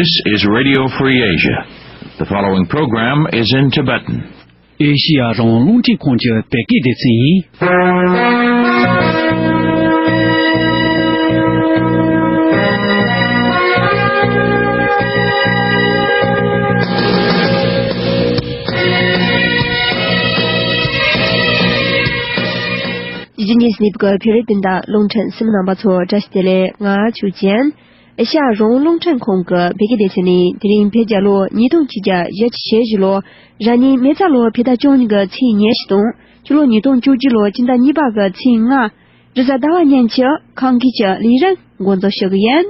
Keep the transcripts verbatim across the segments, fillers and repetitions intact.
This is Radio Free Asia. The following program is in Tibetan. ཨེ་ཤི་ཡ་རང་དབང་རླུང་འཕྲིན་ཁང་གི་བོད་སྐད་སྡེ་ཚན་ཡིན། ཡིན་ཉིས་ནིབ་ཀྱི་བོད་རིགས་སྤུན་ཟླ་རླུང་འཕྲིན་གསན་མི་རྣམ་པ་ཚོ་བཀྲ་ཤིས་བདེ་ལེགས། ང་ཆོས་ཅན། ཨེ་ཤ་ཡ་རང་དབང་རླུང་འཕྲིན་ཁང་གི་བོད་སྐད་སྡེ་ཚན་ནས། དེ་རིང་བོད་རྒྱལ་ལོ་ཉིས་སྟོང་ཆིག་བརྒྱ་བཞི་བཅུ་ཞེ་བཞི་ལོ། ར་ནི་མེ་བཙའ་ལོ་བོད་ཟླ་བཅུ་གཉིས་ཀྱི་ཚེས་ཉེར་བཞི་དང་། ཕྱི་ལོ་ཉིས་སྟོང་བཅུ་གཅིག་ལོ་སྤྱི་ཟླ་གཉིས་པ་གི་ཚེས་ལྔ། རེས་གཟའ་ཟླ་བ་ཉིན་གྱི་ཁམས་སྐད་ཀྱི་ལས་རིམ་འགོ་འཛུགས་ཞུ་གི་ཡིན།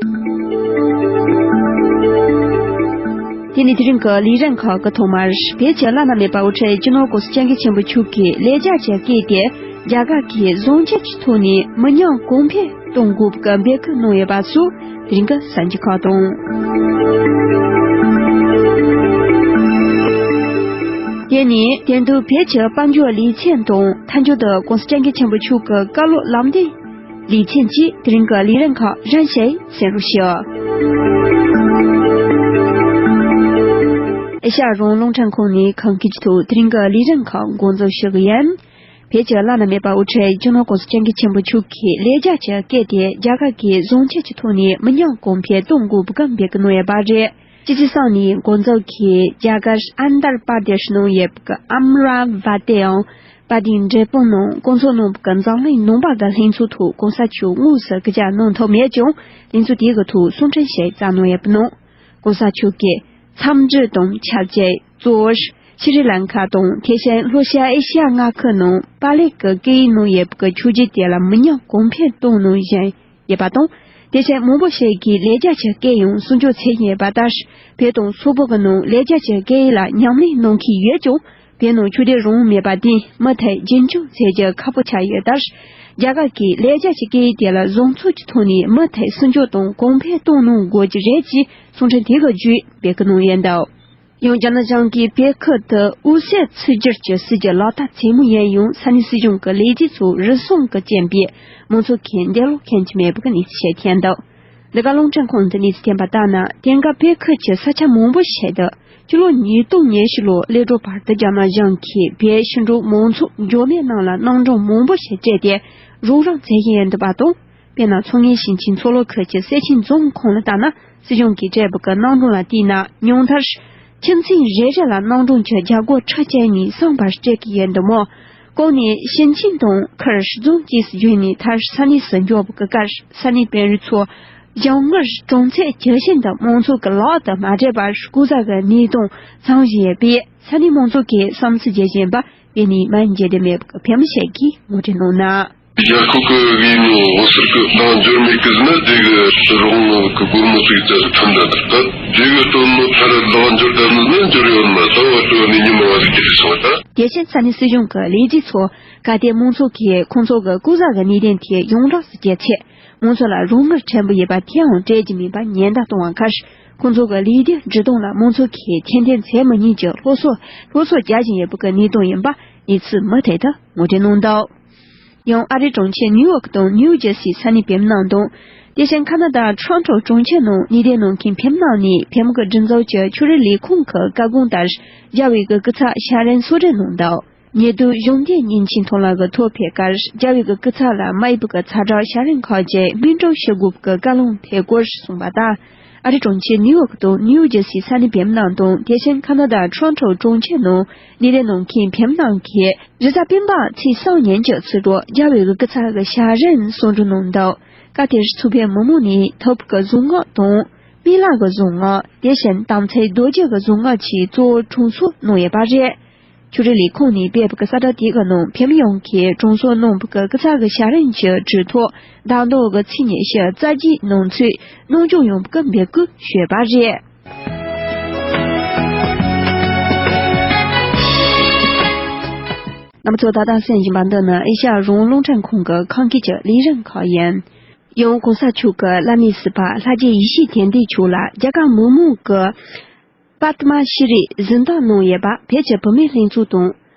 དེ་ནས་དེ་རིང་གི་ལས་རིམ་ཁག་གི་ཐོག་མར། བོད་ཀྱི་བླ་ན་མེད་པ་དབུ་ཁྲིད་སྤྱི་ནོར་༸གོང་ས་༸སྐྱབས་མགོན་ཆེན་པོ་མཆོག་གིས་ལས་བྱ་ཆེད་བསྐོས་ཏེ། རྒྱ་གར་གྱི་བཟང་སྤྱོད་ཀྱི་ཐོག་ནས་མི་ཉམས་གོང་འཕེལ་གཏོང་དགོས་པའི་འབོད་སྐུལ་གནང་ཡོད་པ་སོགས་དེ་རིང་གི་གསར་འགྱུར་ཁག་དང་། དེ་ནས་དེང་དུས་བོད་ཀྱི་དཔལ་འབྱོར་ལེ་ཚན་དང་། མཐའ་མཇུག་ཏུ་༸གོང་ས་༸སྐྱབས་མགོན་ཆེན་པོ་མཆོག་གི་བཀའ་སློབ་ལམ་སྟོན་ལེ་ཚན་བཅས་དེ་རིང་གི་ལས་རིམ་ཁག་རིམ་བཞིན་གསན་རོགས་ཞུ། ཨེ་ཤ་ཡ་རང་དབང་རླུང་འཕྲིན་ཁང་ནས་ཁམས་སྐད་ཀྱི་ཐོག་དེ་རིང་གི་ལས་རིམ་ཁག་འགོ་འཛུགས་ཞུ་གི་ཡིན། བོད་ཀྱི་བླ་ན་མེད་པ་དབུ་ཁྲིད་སྤྱི་ནོར་༸གོང་ས་༸སྐྱབས་མགོན་ཆེན་པོ་མཆོག་གིས་ལས་བྱ་ཆེད་བསྐོས་ཏེ། རྒྱ་གར་གྱི་བཟང་སྤྱོད་ཀྱི་ཐོག་ནས་མི་ཉམས་གོང་འཕེལ་གཏོང་དགོས་པའི་འབོད་སྐུལ་གནང་ཡོད་པ་རེད། སྤྱི་ཚེས་གསུམ་ནས་འགོ་འཛུགས་ཀྱིས་རྒྱ་གར་ཨན་དར་པར་དེ་ཤི་ནང་ཡོད་པའི་ཨམ་ར་ཝ་ཏི་ཡང་པར་སྡིངས་འབྲས་སྤུངས་ནང་བསྐོང་ཚོགས་གནང་བའི་འཛམ་གླིང་ནང་པ་གི་ལྷན་ཚོགས་ཐོག་གོང་ས་མཆོག་དངོས་སུ་སྐུ་བཅར་གནང་ཐུབ་མེད་ཀྱང་། ལྷན་ཚོགས་དེའི་ཐོག་གསུང་འཕྲིན་ཞིག་བསྩལ་གནང་ཡོད་པ་ནང་། གོང་ས་མཆོག་གིས་འཚམས་འདྲི་དང་ཆབས་ཅིག་གཙོ་བོར་ཤི་རི་ལང་ཀ་དང་། དེ་བཞིན་ལྷོ་ཤར་ཨེ་ཤི་ཡ་མངའ་ཁུལ་ནང་པ་ལེག་གི་སྐད་ཡིག་ནང་ཡོད་པའི་ཆོས་བརྒྱུད་དེ་ལ་མི་ཉམས་གོང་འཕེལ་གཏོང་གནང་བཞིན་ཡོད་པ་དང་། དེ་བཞིན་མང་པོ་ཞིག་གིས་ལས་བྱ་ཆེད་བསྐོས་ཡང་གསུང་ཆོས་འཚོགས་བཞིན་ཡོད་པ་ལྟར། བོད་དང་སོག་པོ་གི་ནང་ལས་བྱ་ཆེད་བསྐོས་ལ་ཉམས་ལེན་གནང་གི་ཡོད་ཀྱང་། བོད་ནང་ཆོས་དད་རང་དབང་མེད་པ་དེས་མུ་མཐུད་རྒྱུན་འཁྱོངས་བྱེད་རྒྱུ་ཁག་པོ་ཆགས་ཡོད་ལྟར། རྒྱ་གར་གྱིས་ལས་བྱ་ཆེད་བསྐོས་དེ་ལ་བཟང་ཕྱོགས་ཀྱི་ཐོག་ནས་མུ་མཐུད་སུན་འབྱིན་དང་གོང་འཕེལ་གཏོང་གནང་དགོས་ཀྱི་རེད་ཅེས་གསུང་འཕྲིན་དེ་གི་བརྒྱུད་འབོད་སྐུལ་གནང་ཡོད་འདུག། ཡང་རྒྱ་ནག་གཞུང་གིས་བོད་ཁུལ་དུ་འོད་གསལ་ཚུལ་སྒྱུར་གྱི་སྲིད་ཇུས་ལག་བསྟར་བྱེད་མུས་ཡིན་ཡང་། ས་གནས་སྲིད་གཞུང་གི་ལས་བྱེད་ཚོ་རུལ་སུངས་ཀྱི་རྐྱེན་པས་མང་ཚོགས་ཀྱིས་འདེད་ལོག་མཁན་གྱི་མེད་པའི་གནས་ཚུལ་ཞིག་ཐོན་འདུག། འདི་ག་རླུང་འཕྲིན་ཁང་གིས་གནས་ཚུལ་བསྟན་པ་ལྟར་ན། དེང་སྐབས་བོད་ཁུལ་གྱི་ས་ཆ་མང་པོ་ཞིག་ཏུ་སྤྱི་ལོ་ཉིས་སྟོང་ཉི་ཤུ་ལོའི་སླེབས་འགྲོ་བར་དུ་རྒྱ་ནག་གཞུང་གིས་བོད་ཕྱི་འབྲེལ་མང་ཚོགས་འབྱོར་མེད་རྣམས་ལ་གནམ་གྲུ་མང་པོ་ཞིག་སྤྲད་དེ་རོགས་རམ་བྱེད་བཞིན་ཡོད་འདུག་པ་དང་། དཔེར་ན། མཚོ་སྔོན་ཞིང་ཆེན་མཚོ་ལྷོ་ཁུལ་གྱི་སེ་ཆེན་རྫོང་ཁོངས་ལ་ལྟ་ན། སྲིད་གཞུང་གིས་སྤྲད་པའི་གནམ་གྲུ་ལ་བལྟས་ན། ཉུང་མཐར་ཁྱིམ་ཚང་རེ་རེ་ལ་གནམ་གྲུ་གྱི་རྒྱ་སྒོར་ཁྲི་གཅིག་ནས་བཟུང་བར་སྤྲད་ཀྱི་ཡོད་འདུག་མོད། གོང་ནས་ཞིང་ཆེན་དང་ཁུལ་རྫོང་བཅས་སུ་བརྒྱུད་ནས་མཐར་ས་གནས་སུ་འབྱོར་བའི་སྐབས། ས་གནས་དཔོན་རིགས་ཚོ་གཞུང་དངུལ་གྲངས་ཚད་ཇི་བཞིན་དུ་མང་ཚོགས་ཀྱི་ལག་ཏུ་མ་སྤྲད་པར་ལྐོག་ཟ་གི་གནས་སྟངས་བཟང་བཞིན་ཡོད་པས། ས་གནས་མང་ཚོགས་ཀྱིས་བསམ་ཚུལ་བརྗོད་བཞིན་པ། དེ་ནི་མ་མཇལ་དེ་མེད་པའི་བོད་མི་ཞིག་གིས་ངོ་སྤྲོད་གནང་ན། རྒྱལ་ཁབ་ཀྱི་དབུས་ནང་འོད་ཟེར་གྱི་ལག་འབྱོར་མེད་ཀྱི་ཟིན་ན། དེ་གི་རོགས་ངོ་གི་སྒོར་མོ་ཚིག་ཙམ་ཐམ་ད་ད་དེ་གི་དོན་ནོ་ཐར་ལག་འབྱོར་ད་ནི་ན་འབྱོར་ཡོད་མ་ད་བ་ཏོ་ནི་ཉི་མ་བ་ཟིག་གི་སོང་ད། དེ་བཞིན་ས་གནས་སྲིད་གཞུང་གི་ལས་བྱེད་ཚོ་གལ་ཏེ་མང་ཚོགས་ཀྱིས་ཁོང་ཚོ་གི་ལྐོག་ཟ་གི་གནད་དོན་དེ་ཡོངས་གྲགས་སུ་བརྗོད་ཚེ། མང་ཚོགས་ལ་རོགས་དངུལ་ཕྲན་བུ་ཡོད་པ་དེའང་སྤྲད་ཀྱི་མིན་པ་ཉེན་བརྡ་གཏོང་བ་ཁར། ཁོང་ཚོ་གི་ལས་དོན་སྒྲུབ་སྟངས་ལ་མང་ཚོགས་ཀྱིས་ཐེར་འདོན་བྱེད་མི་ཉན་གྱི་སློབ་གསོ་སློབ་གསོ་རྒྱག་བཞིན་ཡོད་པའི་གནས་སྟངས་ཡིན་པ་གནས་ཚུལ་མུ་མཐུད་དུ་ངོ་སྤྲོད་གནང་འདུག། ཡང་ཨ་རིའི་གྲོང་ཁྱེར་ནིའུ་ཡོག་དང་ནིའུ་ཇར་སིའི་ས་གནས་བོད་མི་རྣམས་དང་། དེ་བཞིན་ཁ་ན་ཌ་ཊོ་རོན་ཊོ་གྲོང་ཁྱེར་ནང་གནས་སྡོད་གནང་མཁན་བོད་མི་རྣམས་ནས་བོད་མི་གི་སྒྲིག་འཛུགས་ཀྱི་ཆོས་རིག་ལས་ཁུངས་ཀྱི་བཀའ་དགོངས་ལྟར་རྒྱལ་བའི་གི་སྐུ་ཚབ་ཕྱག་རིན་གསོལ་འདེབས་གནང་འདུག། ཉེ་དུས་གཞུང་འབྲེལ་མཉེན་ཆས་ཐོག་ལ་གི་ཐོ་ཕེབས་སྐབས། རྒྱལ་བའི་གི་སྐུ་ཚབ་ལ་མ་ཡིག་གི་ཚ་དྲོད་ཕྱག་རིན་ཁག་ཅིག་སྨིན་གྲོལ་ཞུ་དགོས་གི་བཀའ་ལུང་ཕེབས་སྐོར་གསུངས་པ་དང་། ཨ་རིའི་གྲོང་ཁྱེར་ནིའུ་ཡོག་དང་ནིའུ་ཇར་སིའི་ས་གནས་བོད་མི་རྣམས་དང་། དེ་བཞིན་ཁ་ན་ཌ་ཊོ་རོན་ཊོ་གྲོང་ཁྱེར་ནང་གནས་སྡོད་གནང་མཁན་བོད་མི་རྣམས་ཀྱིས་གཞི་རྩ་སྤེན་པ་ཚེས་གསུམ་ཉིན་གྱི་ཚེ་སྒྲུབ་རྒྱལ་བའི་གི་སྐུ་ཚབ་གི་ཕྱག་རིན་གསུང་སྒྲོག་གནང་འདུག། སྐབས་དེར་ཚོགས་པའི་མི་མང་ནས་ཐབ་ཀྱི་གཟུངས་སྔགས་དང་། མི་ལ་གི་གཟུངས་སྔགས། དེ་བཞིན་དམ་ཚིག་རྡོ་རྗེ་གི་གཟུངས་སྔགས་བཅས་གཙོ་བོ་དྲུང་འཚོ་གནང་ཡོད་པ་རེད། ཆོས་རིག་ལས་ཁུངས་ནས་སྤེལ་བའི་གསལ་བསྒྲགས་དེ་གི་ནང་བོད་མི་ཡོངས་ཀྱིས་དྲུང་འཚོ་གནང་བའི་སྐུ་ཚབ་ཀྱི་ཕྱག་རིན་གྱི་གྲོས་ཐོག་ཟླ་མདོ་གི་ཚེས་ཉི་ཤུ་རྩ་བརྒྱད་ནང་ཚུད་གནང་སྐྱོང་ཡོང་བའི་འབོད་སྐུལ་ཞུས་པ་རེད། རྣམ་པ་ཚོ་ད་ལྟ་གསན་བཞིན་པ་འདི་ནི་ཨེ་ཤ་ཡ་རང་དབང་རླུང་འཕྲིན་ཁང་གི་ཁམས་སྐད་ཀྱི་ལས་རིམ་ཁག་ཡིན། ཡང་གོང་ས་མཆོག་གི་བླ་མའི་སྲིད་པ་ལྷ་རྗེ་ཡེ་ཤེས་དགེ་འདུན་མཆོག་ལ་རྒྱ་གར་མི་མང་གི་པདྨ་ཤྲི་གཟེངས་རྟགས་གནང་ཡོད་པ་བོད་ཀྱི་བུད་མེད་ལྷན་ཚོགས་དང་།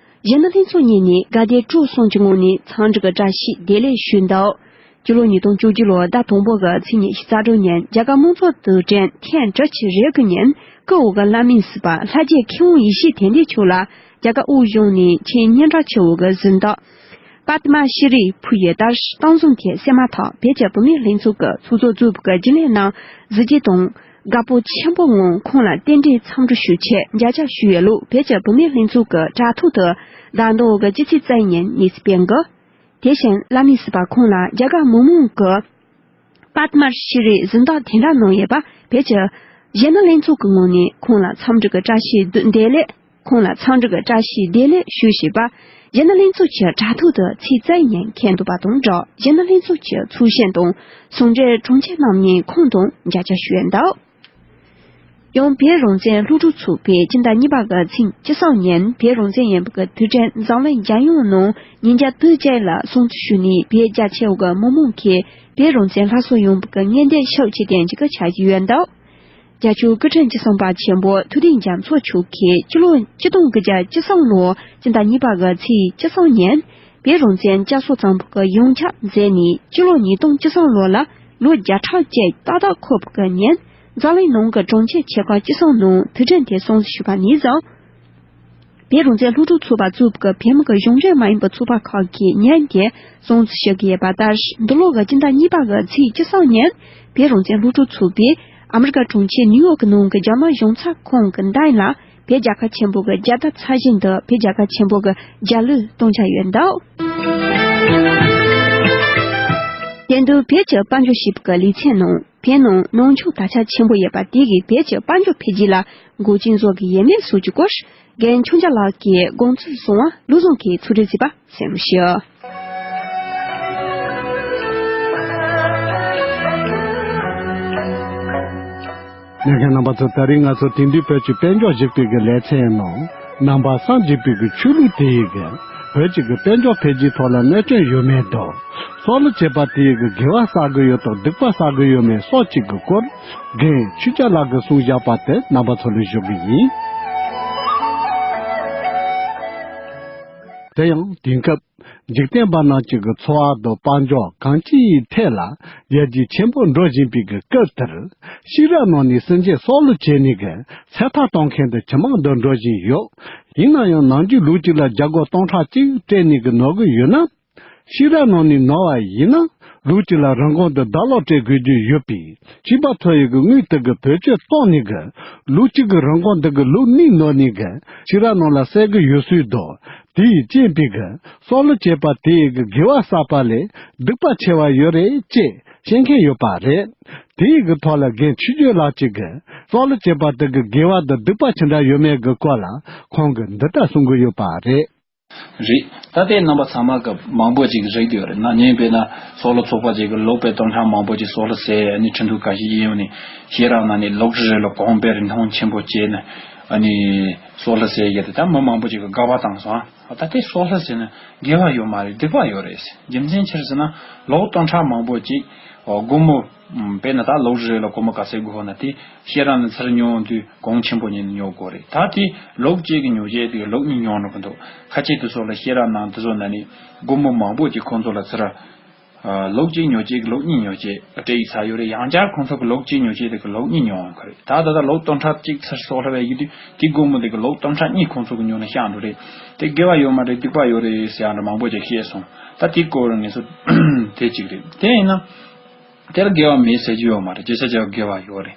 གཞོན་ནུ་ལྷན་ཚོགས་གཉིས་ནས་དགའ་དད་སྤྲོ་གསུམ་གྱི་ངང་ནས་འཚམས་འདྲི་གི་བཀྲ་ཤིས་བདེ་ལེགས་ཞུས་འདུག། སྤྱི་ལོ་ཉིས་སྟོང་བཅུ་གཅིག་ལོའི་ཟླ་དང་པོ་གི་ཚེས་ཉི་ཤུ་རྩ་དྲུག་ཉིན་རྒྱ་གར་དམངས་གཙོ་དུས་དྲན་ཐེངས་གྲུ་ཆེན་རེ་དགུ་ཉིན་བཀུར་འོས་ཀྱི་བླ་མའི་སྲིད་པ་ལྷ་རྗེ་མཁས་དབང་ཡེ་ཤེས་དོན་ལྡན་མཆོག་ལ་རྒྱ་གར་དབུས་གཞུང་ནས་ཆེས་སྙན་གྲགས་ཆེ་བའི་གཟེངས་རྟགས་པདྨ་ཤྲི་རི་ཕུལ་ཡོད་ལྟར། གཏམ་བཟང་དེ་གསན་མ་ཐག་བོད་ཀྱི་བུད་མེད་ལྷན་ཚོགས་ཀྱི་ཚོགས་གཙོ་ཚོས་ཀྱི་རྒྱུན་ལས་ནང་གཟི་བརྗིད་དང་དགའ་སྤོབས་ཆེན་པོའི་ངང་ཁོང་ལ་རྟེན་འབྲེལ་འཚམས་འདྲི་ཞུ་ཆེད་མཇལ་ཁ་ཞུས་ཡོད་ལུགས་བོད་ཀྱི་བུད་མེད་ལྷན་ཚོགས་ཀྱི་དྲ་ཐོག་ཏུ་ཟླ་འདིའི་གི་སྤྱི་ཚེས་རྩ་བཞི་ཉིན་གནས་ཚུལ་སྤེལ་འདུག་དེ་བཞིན་བླ་མའི་སྲིད་པ་ཁོང་ལ་རྒྱ་གར་མི་མང་གིས་པདྨ་ཤྲི་རི་གཟེངས་རྟགས་དེ་འདྲ་གནང་ཡོད་པ་བོད་ཀྱི་གཞོན་ནུ་ལྷན་ཚོགས་ཀྱི་ངོས་ནས་ཁོང་ལ་འཚམས་འདྲི་གི་བཀྲ་ཤིས་བདེ་ལེགས། ཁོང་ལ་འཚམས་འདྲི་གི་བཀྲ་ཤིས་བདེ་ལེགས་ཞུ་ཞེས་པ་གཞོན་ནུ་ལྷན་ཚོགས་ཀྱི་དྲ་ཐོག་ཏུ་ཚེས་རྩ་བཞི་ཉིན་འཁོད་འདུག་པ་དང་སྦྲགས། གཞོན་ནུ་ལྷན་ཚོགས་ཀྱི་ཚོགས་གཞོན་དང་ཟུང་འབྲེལ་དྲུང་ཆེ་རྣམ་གཉིས་ཁོང་དང་མཇལ་ཁ་ཞུས་ཡོད་འདུག་ཡང་བོད་རང་བཙན་སློབ་ཕྲུག་ཚོགས་པས་སྤྱི་ཟླ་གཉིས་པ་གི་ཚེས་བཅུ་གསུམ་ཉིན་བོད་རང་བཙན་ལྷན་པ་གི་དུས་དྲན་འཛམ་གླིང་རྒྱལ་ཡོངས་ནང་ཉིན་རྒྱལ་དུས་ཆེན་ལ་སྲུང་བརྩི་ཞུས་ནས་བོད་རྒྱ་ཆེ་བ་གི་མི་མང་གིས་བོད་རང་བཙན་སླར་གསོ་ཡོང་བ་གི་ངེས་གཏན་ཞུ་ཆེད་དོན་གྱི་ཆ་ཞིག་ཡོད་འདུག་རྒྱ་ཆེའི་སྐུ་ཕྲེང་བཅུ་གསུམ་པ་ཆེན་པོ་ཐུབ་བསྟན་རྒྱ་མཚོ་མཆོག་གིས་སྤྱི་ལོ་ཆིག་སྟོང་དགུ་བརྒྱ་བཅུ་གསུམ་ལོའི་སྤྱི་ཟླ་གཉིས་པ་གི་ཚེས་བཅུ་གསུམ་ཉིན་བོད་རང་བཙན་བསྐྱར་གསོ་བརྩམས་པ་གི་ཡོངས་ཁྱབ་མཛད་ནས་སྤྱི་ལོ་ཉིས་སྟོང་བཅུ་གསུམ་ལོ་ལ་ལོ་བརྒྱ་ཕྲག་གཅིག་ཏག་ཏག་འཁོར་བ་གི་ཉིན་འཛམ་གླིང་ནང་གི་གྲོང་ཁྱེར་ཆེ་ཁག་བཅུ་གསུམ་ནང་དུས་དྲན་དེ་སྲུང་བརྩི་ཞུས་པ་ནས་བཟུང་། བོད་རང་བཙན་སློབ་ཕྲུག་ཚོགས་པ་གཙོས་པའི་བོད་མི་གི་གཞུང་འབྲེལ་མ་ཡིན་པའི་ཚོགས་པ་ཁག་གིས་ཉིན་དེ་སྲུང་བརྩི་ཞུ་གི་ཡོད་པ་ལྟར། འདི་ལོ་གི་སྤྱི་ཟླ་གཉིས་པ་གི་ཚེས་བཅུ་གསུམ་ཉིན་བོད་རང་བཙན་སློབ་ཕྲུག་ཚོགས་པས་ཨ་མི་རི་ཀ་གྲོང་ཁྱེར་ནིའུ་ཡོག་གི་ནང་གི་རྒྱ་དམར་གཞུང་ཚབ་ཁང་གི་མདུན་ལ་བོད་རྒྱལ་ཁབ་ཆེན་པོ་གི་རྒྱལ་དར་འཚར་བཞིན་དུ་བོད་རྒྱལ་ཁབ་ཆེན་པོ་གི་རྒྱལ་གླུ་གཏོང་འཆར་ཡོད་འདུག་དེ་དུས་བོད་ཀྱི་དཔལ་འབྱོར་ཞེས་པ་གི་ལེ་ཚན་ནང་བོད་ནང་གནོན་ཤུགས་དར་ཁྱབ་ཆེན་པོ་ཡོད་པ་དེ་གིས་བོད་ཀྱི་དཔལ་འབྱོར་འཕེལ་རྒྱས་ལ་འགོག་རྐྱེན་བཟོ་གི་ཡོད་མེད་སོགས་ཀྱི་སྐོར། རྒན་ཆོས་རྒྱལ་ལགས་ཀྱིས་དགོངས་ཚུལ་གསུངས་པ་བློ་བཟང་གིས་ཚུར་གྲོས་བྱས་པ་གསན་རོགས་ཞུ། ལྷན་རྒྱས་རྣམ་པ་ཚོ། ད་རིང་ང་ཚོ་དེང་དུས་བོད་ཀྱི་དཔལ་འབྱོར་ཞེས་པའི་གི་ལེ་ཚན་ནང་ནང་པ་སངས་རྒྱས་པའི་གི་ཆོས་ལུགས་དེ་ཡི་གི་བོད་ཀྱི་གི་དཔལ་འབྱོར་འཕེལ་རྒྱས་ཐོག་ལ་གནོད་སྐྱོན་ཡོད་མེད་དང་། སྲོག་བླུ་བྱས་པ་དེ་ཡི་གི་དགེ་བ་བསགས་གི་ཡོད་དང་སྡིག་པ་བསགས་གི་ཡོད་མེད་སོགས་ཀྱི་གི་སྐོར་རྒན་ཆོས་རྒྱལ་ལགས་ཀྱིས་གསུངས་བཞག་པ་དེ་རྣམ་པ་ཚོ་ལ་ཞུ་གི་ཡིན། དེ་ཡང་དེང་སྐབས་འཇིག་རྟེན་པ་རྣམས་ཀྱི་གི་འཚོ་བ་དང་དཔལ་འབྱོར་གང་ཅིའི་ཐད་ལ་ཡར་རྒྱས་ཆེན་པོ་འགྲོ་བཞིན་པའི་གི་སྐབས་དེར། ཤེས་རབ་ནང་ནས་སེམས་ཅན་སྲོག་བླུ་བྱས་ནས་གི་ཚེ་ཐར་གཏོང་མཁན་དེ་ཇེ་མང་དུ་འགྲོ་བཞིན་ཡོད། ཡིན་ན་ཡང་ནམ་རྒྱུན་ལུག་གཅིག་ལ་རྒྱ་སྒོར་སྟོང་ཕྲག་གཅིག་སྤྲད་ནས་གི་ནོར་གི་ཡོད་ན། ཤེས་རབ་ནང་ནས་ནོར་བ་ཡིན་ན། ལུག་གཅིག་ལ་རིན་གོང་དུ་ཟླ་ལོག་སྤྲད་དགོས་རྒྱུ་ཡོད་པས། ཤེས་པ་ཐོབ་ཡོད་གི་དངུལ་དེ་གི་བེད་སྤྱོད་བཏང་ནས་གི་ལུག་གཅིག་གི་རིན་གོང་དེ་གི་ལུག་གཉིས་ནོར་ནས་གི་ཤེས་རབ་ནང་ལ་གསལ་གི་ཡོད་ཚུལ་དང་། དེའི་རྐྱེན་པས་གི་སྲོག་བླུ་བྱས་པ་དེ་ཡི་གི་དགེ་བ་བསགས་པ་ལས་སྡིག་པ་ཆེ་བ་ཡོད་རེད་ཅེས་བཤད་མཁན་ཡོད་པ་རེད། དེ་ཡི་གི་ཐོག་ལ་རྒན་ཆོས་རྒྱལ་ལགས་ཀྱིས་གི་སྲོག་བླུ་བྱས་པ་དེ་གི་དགེ་བ་དང་སྡིག་པ་ཅི་འདྲ་ཡོད་མེད་གི་སྐོར་ལ་ཁོང་གིས་འདི་ལྟར་གསུང་གི་ཡོད་པ་རེད། རེད། ད་ལྟའི་རྣམ་པ་ཚང་མ་གི་མང་པོ་ཅིག་རིག་བསྡད་ཡོད་རེད། ན་ནིང་དཔེར་ན་སྲོག་བླུ་ཚོགས་པ་ཅིག་གི་ལུག་དཔེ་སྟོང་ཕྲག་མང་པོ་ཅིག་སྲོག་བླུ་བྱས། ཨ་ནི་ཁྲིན་ཏུའུ་ཁ་ཤས་གཡས་གཡོན་ནས་ཤེས་རབ་ནང་ནས་ལུག་རེ་རེ་ལ་གོང་དཔེ་རིན་ཐང་ཆེན་པོ་བྱས་ནས་ཨ་ནི་སྲོག་བླུ་བྱས་ཡོད་དེ། ད་མི་མང་པོ་ཅིག་གིས་དགག་པ་བཏང་སོང་ཨ། ད་ལྟའི་སྲོག་བླུ་ཟེར་ན་དགེ་བ་ཡོད་མ་རེད། སྡིག་པ་ཡོད་རེད། རྒྱུ་མཚན་ཅི་རེད་ཟེར་ན་ལུག་སྟོང་ཕྲག་མང་པོ་ཅིག་སྒོར་མོ། དཔེར་ན་ད་ལུག་རེ་ལ་སྒོར་མོ་ག་ཚད་དགོས་ན་དེ་ཤེས་རབ་ནས་ཚུར་ཉོ་དུས་གོང་ཆེན་པོ་ཉོས་ནས་ཉོ་དགོས་རེད། ད་དེ་ལུག་གཅིག་གི་ཉོ་ཆས་དེ་ལུག་གཉིས་ཉོ་འགྲོ་གི་འདུག་ཁ་ཆེ་དེ་ཚོ་ལ་ཤེས་རབ་ནང་དེ་ཚོ་ནང་ནས་སྒོར་མོ་མང་པོ་ཅིག་ཁོང་ཚོ་ལ་ཚུར་ལུག་གཅིག་ཉོ་ཆས་ཀྱི་ལུག་གཉིས་ཉོ་ཆས་སྤྲད་ཡིག་ཚར་ཡོད་རེད། ཡང་བསྐྱར་ཁོང་ཚོ་གི་ལུག་གཅིག་ཉོ་ཆས་དེ་གི་ལུག་གཉིས་ཉོ་ཡོང་གི་རེད། ད་ད་ལྟ་ལུག་སྟོང་ཕྲག་གཅིག་ཚུར་སྲོག་བླུ་བའི་ཡིན་དུས་དེ་སྒོར་མོ་དེ་གི་ལུག་སྟོང་ཕྲག་གཉིས་ཁོང་ཚོ་གི་ཉོ་ན་ཤག་འགྲོ་རེད། དེ་དགེ་བ་ཡོད་མ་རེད། སྡིག་པ་ཡོད་རེད་ཟེར་ཡང་འདྲ་མང་པོ་ཅིག་བཤད་སོང་། ད་དེའི་སྐོར་ངེད་ཚོ་དེ་གཅིག་རེད། དེ་ཡིན་ན། དེར་དགེ་བ་མེད་ཟེར་རྒྱུ་ཡོད་མ་རེད། ཇི་ཆ་ཇི་དགེ་བ་ཡོད་རེད།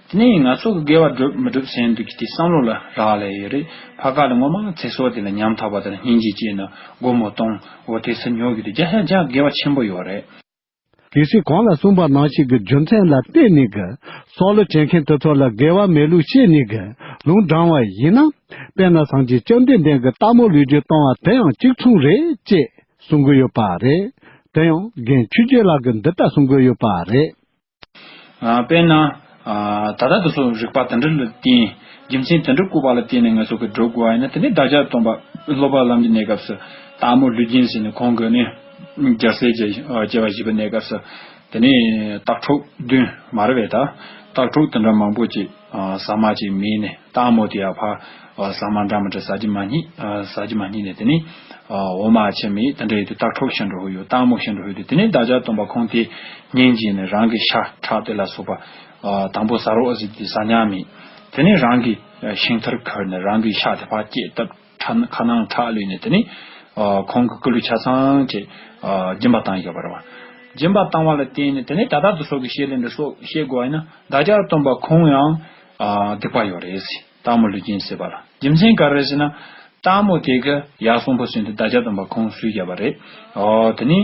དེ་ནས་ང་ཚོ་གི་དགེ་བ་སྒྲུབ་མི་སྒྲུབ་ཟེར་འདུག་གི་དེ་བསམ་བློ་ལ་རག་ལས་ཡོད་རེད། ཕ་ཁ་ལ་ངོ་མ་ཚེ་སྲོག་དེ་ལ་ཉམ་ཐག་པ་དེ་ལ་སྙིང་རྗེ་སྐྱེས་ན་སྒོར་མོ་སྟོང་འོ་དེ་ཚོ་ཉོ་གི་དེ་ཇི་ཆ་ཇི་དགེ་བ་ཆེན་པོ་ཡོད་རེད། གལ་སྲིད་གོང་ལ་གསུངས་པ་ནང་བཞིན་གྱི་རྒྱུ་མཚན་ལ་བརྟེན་ནས་ཀྱི་སྲོག་བླུ་བྱེད་མཁན་དེ་ཚོ་ལ་དགེ་བ་མེད་ལུགས་བཤད་ནས་ཀྱི་ལུང་དྲངས་པ་ཡིན་ན། དཔེར་ན་སངས་རྒྱས་བཅོམ་ལྡན་འདས་ཀྱི་སྟག་མོ་ལུས་སྦྱིན་གཏོང་བ་དེ་ཡང་གཅིག་མཚུངས་རེད་ཅེས་གསུང་གི་ཡོད་པ་རེད། དེ་ཡང་རྒན་ཆོས་རྒྱལ་ལགས་ཀྱིས་འདི་ལྟར་གསུང་གི་ཡོད་པ་རེད། ཨ། དཔེར་ན། ཨ། ད་ལྟ་དེ་ཚོ་རིགས་པ་དེ་འདྲ་ལ་བརྟེན། རྒྱུ་མཚན་དེ་འདྲ་བཀོད་པ་ལ་བརྟེན་ནས་ང་ཚོ་གི་སྒྲུབ་དགོས་པ་ཡིན་ན། དེ་ནས་བདག་ཅག་སྟོན་པ་སློབ་པ་ལམ་གྱི་གནས་སྐབས་སུ་སྟག་མོ་ལུས་སྦྱིན་ཟེར་ནས་ཁོང་གིས་ནི་རྒྱལ་སྲས་བྱེ་བ་བཞི་པའི་གནས་སྐབས་སུ་དེ་ནས་སྟག་ཕྲུག་བདུན་མ་རེད་པས་ད། སྟག་ཕྲུག་དེ་འདྲ་མང་པོ་ཅིག་ཨ་ཟ་མ་ཅིག་མིད་ནས་སྟག་མོ་དེ་ཡང་ཕར་ཨ་ཟ་མ་འདྲ་མི་འདྲ་ཟ་རྒྱུ་མ་རྙེད། ཨ་ཟ་རྒྱུ་མ་རྙེད་ནས་དེ་ནས་ཨ་འོ་མ་ཅིག་མིད། དེ་འདྲ་ཡོད་དུས་སྟག་ཕྲུག་ཤི་འགྲོ་ཧོ་ཡོད། སྟག་མོ་ཤི་འགྲོ་ཧོ་ཡོད་དུས། དེ་ནས་བདག་ཅག་སྟོན་པ་ཁོང་དེ་ཉིན་གཅིག་ནས་རང་གི་ཤ་ཁྲག་དེ་ལ་སོགས་པ་ཨ་དང་པོ་ཟ་རོགས་ཟེར་དུས་ཟ་མྱོང་མེད། དེ་ནས་རང་གི་ཤིང་ཐུར་ཁུར་ནས་རང་གི་ཤ་དེ་ཕར་བཅད་བཏབ། ཁ་ནང་ཁ་ནང་ཁྲག་བླུགས་ནས་དེ་ནས་ཨ་ཁོང་གི་སྐུ་ལུས་ཆ་ཚང་ཅིག་ཨ་སྦྱིན་པ་བཏང་ཡོད་པ་རེད་བ། སྦྱིན་པ་བཏང་བ་ལ་བརྟེན་ནས་དེ་ནས་ད་ལྟ་དུ་སོགས་ཀྱི་བཤད་ལན་འདི་སོགས་བཤད་དགོས་པ་ཡིན་ན་བདག་ཅག་སྟོན་པ་ཁོང་ཡང་ཨ་སྡིག་པ་ཡོད་རེད་ཟེར། སྟག་མོ་ལུས་སྦྱིན་ཟེར་བ་ལ་རྒྱུ་མཚན་ག་རེ་རེད་ཟེར་ན། སྟག་མོ་དེ་གི་ཡར་གསོན་པོ་སོན་དུས་བདག་ཅག་སྟོན་པ་ཁོང་གསོས་བརྒྱབ་པ་རེད། ཨོ་དེ་ནས་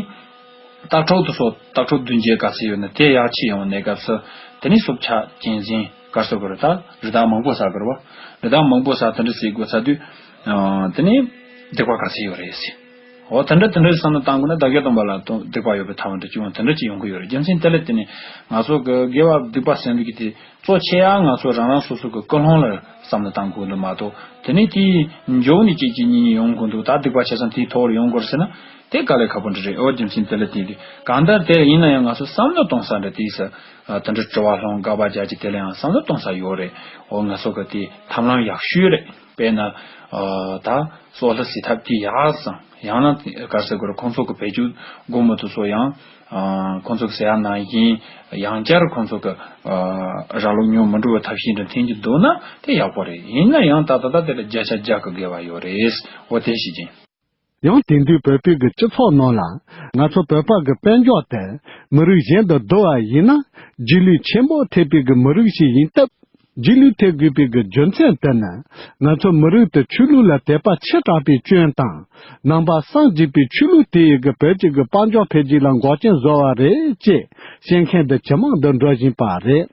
སྟག་ཕྲུག་དུ་སོགས་སྟག་ཕྲུག་བདུན་བརྒྱད་ག་ཚོད་ཡོད་ན་དེ་ཡར་ཁྱེར་ཡོང་གནས་སྐབས་སུ་དེ་ནས་སྲོག་ཆགས་གཅན་གཟན་ག་ཚོད་དགོས་རེད། ད་རི་དྭགས་མང་པོ་ཟ་དགོས་རེད་བ། རི་དྭགས་མང་པོ་ཟ་དེ་འདྲ་ཟེར་དགོས་ཚར་དུས་ཨ་དེ་ནས་སྡིག་པ་ག་ཚོད་ཡོད་རེད་ཟེར། འོ་དེ་འདྲ་དེ་འདྲ་བསམ་བློ་བཏང་དགོས་ན་བདག་ཅག་སྟོན་པ་ལ་སྡིག་པ་ཡོད་པའི་ཐབས་འདྲ་ཅིག་ཡོང་དེ་འདྲ་ཅིག་ཡོང་གི་ཡོད་རེད། རྒྱུ་མཚན་དེ་ལ་བརྟེན་ནས་ང་ཚོ་གི་དགེ་བ་སྡིག་པ་ཟེར་འདུག་གི་དེ། གཙོ་ཆེ་ཡང་ང་ཚོ་རང་རང་སོ་སོ་གི་ཀུན་སློང་ལ་བསམ་བློ་བཏང་དགོས་འདུག་མ་གཏོགས། དེ་ནས་དེའི་མཇུག་ནས་གཅིག་གཅིག་གཉིས་གཉིས་ཡོང་དགོས་འདུག་ད་སྡིག་པ་ཆ་ཚང་དེའི་ཐོག་ལ་ཡོང་དགོས་ཟེར་ན་དེ་དཀའ་ལས་ཁག་པོ་འདྲ་རེད། འོ་རྒྱུ་མཚན་དེ་ལ་བརྟེན་ཏེ་གང་ལྟར་དེ་ཡིན་ན་ཡང་ང་ཚོ་བསམ་བློ་གཏོང་ས་འདྲ་དེའི་ས་དེ་འདྲ་དྲི་བ་སློང་དགག་པ་རྒྱག་གི་དེ་ལ་ཡང་བསམ་བློ་གཏོང་ས་ཡོད་རེད། འོ་ང་ཚོ་གི་དེ་ཐབས་ལམ་ཡག་ཤོས་རེད། དཔེར་ན་ད་སོག་ལྷ་སྲིད་ཐབས་དེ་ཡག་སང་ཡང་ན་ག་རེ་ཟེར་དགོས་རེད། ཁོང་ཚོ་གི་བེད་སྤྱོད་སྒོ་མོ་དེ་ཚོ་ཡང་ཁོང་ཚོ་གི་ཟེར་ཡག་ནང་བཞིན་ཡང་བསྐྱར་ཁོང་ཚོ་གི་ར་ལུག་ཉོ་མི་འགྲོ་བའི་ཐབས་ཤེས་འདྲ་འཐེན་གྱི་འདུག་ན་དེ་ཡག་པོ་རེད། ཡིན་ན་ཡང་ད་ད་ད་དེ་ལ་བརྒྱ་ཆ་བརྒྱ་གི་དགེ་བ་ཡོད་རེད། འོ་དེ་ཞིག་ཡིན། ཡང་དེང་དུས་བོད་པའི་གི་སྤྱི་ཚོགས་ནང་ལ་ང་ཚོ་བོད་པ་གི་དཔལ་འབྱོར་དེ་མི་རིགས་གཞན་དུ་བསྡུ་བ་ཡིན་ན་རྗེས་ལུས་ཆེན་པོ་ཐེབས་པའི་གི་མི་རིགས་ཤིག་ཡིན་སྟབས། རྗེས་ལུས་ཐེབས་དགོས་པའི་གི་རྒྱུ་མཚན་དེ་ནི་ང་ཚོ་མི་རིགས་དེ་ཆོས་ལུགས་ལ་དད་པ་ཆེ་དྲགས་པའི་སྐྱོན་དང་། ནང་པ་སངས་རྒྱས་པའི་ཆོས་ལུགས་དེ་ཡི་གི་བོད་ཀྱི་གི་དཔལ་འབྱོར་འཕེལ་རྒྱས་ལ་འགོག་རྐྱེན་བཟོ་བ་རེད་ཅེས་བཤད་མཁན་དེ་ཇེ་མང་དུ་འགྲོ་བཞིན་པ་རེད།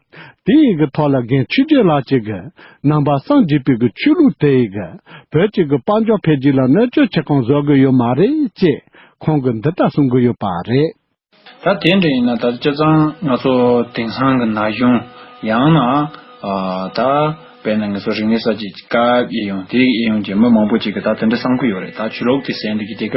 དེ་ཡི་གི་ཐོག་ལ་རྒན་ཆོས་སྒྲོན་ལགས་ཀྱིས་གི་ནང་པ་སངས་རྒྱས་པའི་གི་ཆོས་ལུགས་དེ་ཡི་གི་བོད་ཀྱི་གི་དཔལ་འབྱོར་འཕེལ་རྒྱས་ལ་གནོད་སྐྱོན་ཆེ་གང་བཟོ་གི་ཡོད་མ་རེད་ཅེས་ཁོང་གིས་འདི་ལྟར་གསུང་གི་ཡོད་པ་རེད། ད་དེ་འདྲ་ཡིན་ན་ད་སྤྱིར་བཏང་ང་ཚོ་དེང་སང་གི་ན་གཞོན་ཡང་ན་ཨ་ད་དཔེར་ན་ང་ཚོ་རིག་གནས་གསར་བརྗེ་གི་སྐབས་ཨེ་ཡོང་དེ་ཨེ་ཡོང་གི་མི་མང་པོ་ཅིག་གིས་ད་དེ་འདྲ་བསམ་གི་ཡོད་རེད། ད་ཆོས་ལུགས་དེ་ཟེར་འདི་གི་དེ་ག་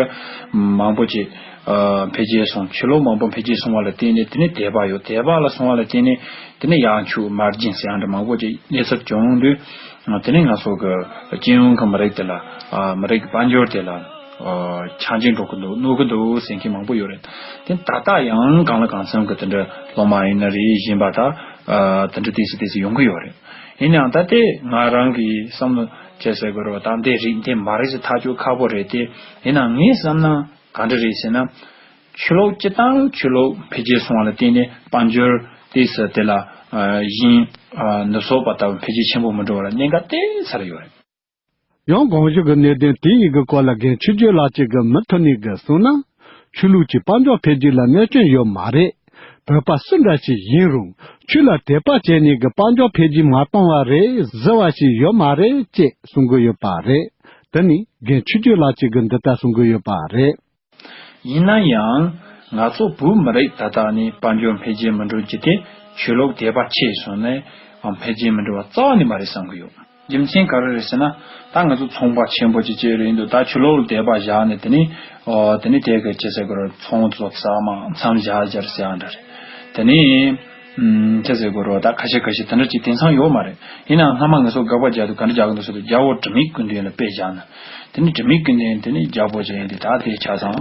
མང་པོ་ཅིག་ཨ་འཕེལ་རྒྱས་སོང་། ཆོས་ལུགས་མང་པོ་འཕེལ་རྒྱས་སོང་བ་ལ་བརྟེན་ནས་དེ་ནས་དད་པ་ཡོད། དད་པ་ལ་སོང་བ་ལ་བརྟེན་ནས་དེ་ནས་ཡང་ཆོས་མར་སྦྱིན་ཟེར་ཡང་འདྲ་མང་པོ་ཅིག་གནས་ཚུལ་བྱུང་དུས། དེ་ནས་ང་ཚོ་གི་སྤྱི་ཡོངས་ཀྱི་མི་རིགས་དེ་ལ་ཨ་མི་རིགས་ཀྱི་དཔལ་འབྱོར་དེ་ལ་ཨ་ཆག་འཇིག་འགྲོ་གི་འདུག་གནོད་གི་འདུག་ཟེར་མཁན་མང་པོ་ཡོད་རེད། དེ་ད་ལྟ་ཡང་གང་ལ་གང་འཚམ་གྱི་དེ་འདྲ་སློབ་མ་ཡིན་ན་རེད། གཞན་པ་ད་ཨ་དེ་འདྲ་ཏོག་ཙམ་ཏོག་ཙམ་ཡོང་གི་ཡོད་རེད། ཡིན་ནའང་ད་ལྟའི་ང་རང་གི་བསམ་བློ་བྱས་ཟེར་དགོས་རེད་བ། ད་འདི་རེད་འདི་མ་རེད་ཟེར་ཐག་གཅོད་ཁག་པོ་རེད་དེ། ཡིན་ནའང་ངས་བསམ་ན་ག་འདྲ་རེད་ཟེར་ན། ཆོས་ལུགས་སྤྱི་དང་ཆོས་ལུགས་འཕེལ་རྒྱས་སོང་བ་ལ་བརྟེན་ནས་དཔལ་འབྱོར་ཏོག་ཙམ་དེ་ལ་ཨ་གཞན་ཨ་ནུབ་སོག་པ་ལྟ་བུ་འཕེལ་རྒྱས་ཆེན་པོ་མི་འགྲོ་བ་ལ་གནད་འགག་ཏོག་ཙམ་ཡོད་རེད། ཡང་དགོངས་ཞུ་གི་གནད་དོན་དེ་ཡི་གི་སྐོར་ལ་རྒན་ཆོས་སྒྲོན་ལགས་ཀྱིས་གི་མུ་མཐུད་ནས་གི་གསུངས་ན། ཆོས་ལུགས་ཀྱི་དཔལ་འབྱོར་འཕེལ་རྒྱས་ལ་གནོད་སྐྱོན་ཡོད་མ་རེད། བོད་པ་སུ་འདྲ་ཞིག་ཡིན་རུང་ཆོས་ལ་དད་པ་བྱས་ནས་གི་དཔལ་འབྱོར་འཕེལ་རྒྱས་མ་གཏོང་བ་རེད་ཟེར་བ་ཞིག་ཡོད་མ་རེད་ཅེས་གསུང་གི་ཡོད་པ་རེད། དེ་ནི་རྒན་ཆོས་སྒྲོན་ལགས་ཀྱིས་གི་འདི་ལྟར་གསུང་གི་ཡོད་པ་རེད། ཡིན་ན་ཡང་ང་ཚོ་བོད་མི་རིགས་ད་ལྟ་ནས་དཔལ་འབྱོར་འཕེལ་རྒྱས་མི་འགྲོ་རྒྱུ་དེ་ཆོས་ལུགས་དད་པ་ཆེ་སོང་ནས་འཕེལ་རྒྱས་མི་འགྲོ་བ་རྩ་བ་ནས་མ་རེད་བསམ་གི་ཡོད། རྒྱུ་མཚན་ག་རེ་རེད་ཟེར་ན། ད་ང་ཚོ་ཚོང་པ་ཆེན་པོ་ཅིག་བྱས་རེད་འདུག་ད་ཆོས་ལུགས་ལ་དད་པ་བཞག་ནས་དེ་ནས་ཨོ་དེ་ནས་དེ་ག་ཅི་ཟེར་དགོས་རེད། ཚོང་དེ་ཚོ་ཟ་མ་མཚམས་བཞག་བཞག་ཟེར་ཡང་འདྲ་རེད། དེ་ནས་ཨམ་ཅི་ཟེར་དགོས་རེད། ད་ཁ་ཤས་ཁ་ཤས་དེ་འདྲ་ཅིག་དེང་སང་ཡོད་མ་རེད། ཡིན་ནའང་སྔ་མ་ང་ཚོ་དགག་པ་རྒྱག་དུས་ག་འདྲ་རྒྱག་གི་འདུག་ཟེར་དུས་རྒྱལ་པོ་དྲི་མེད་ཀུན་ལྡན་ལ་དཔེ་བཞག་ན། དེ་ནི་དྲི་མེད་ཀུན་ལྡན་དེ་ནི་རྒྱལ་པོ་ཅན་དེ་ད་དེ་ཆ་ཚང་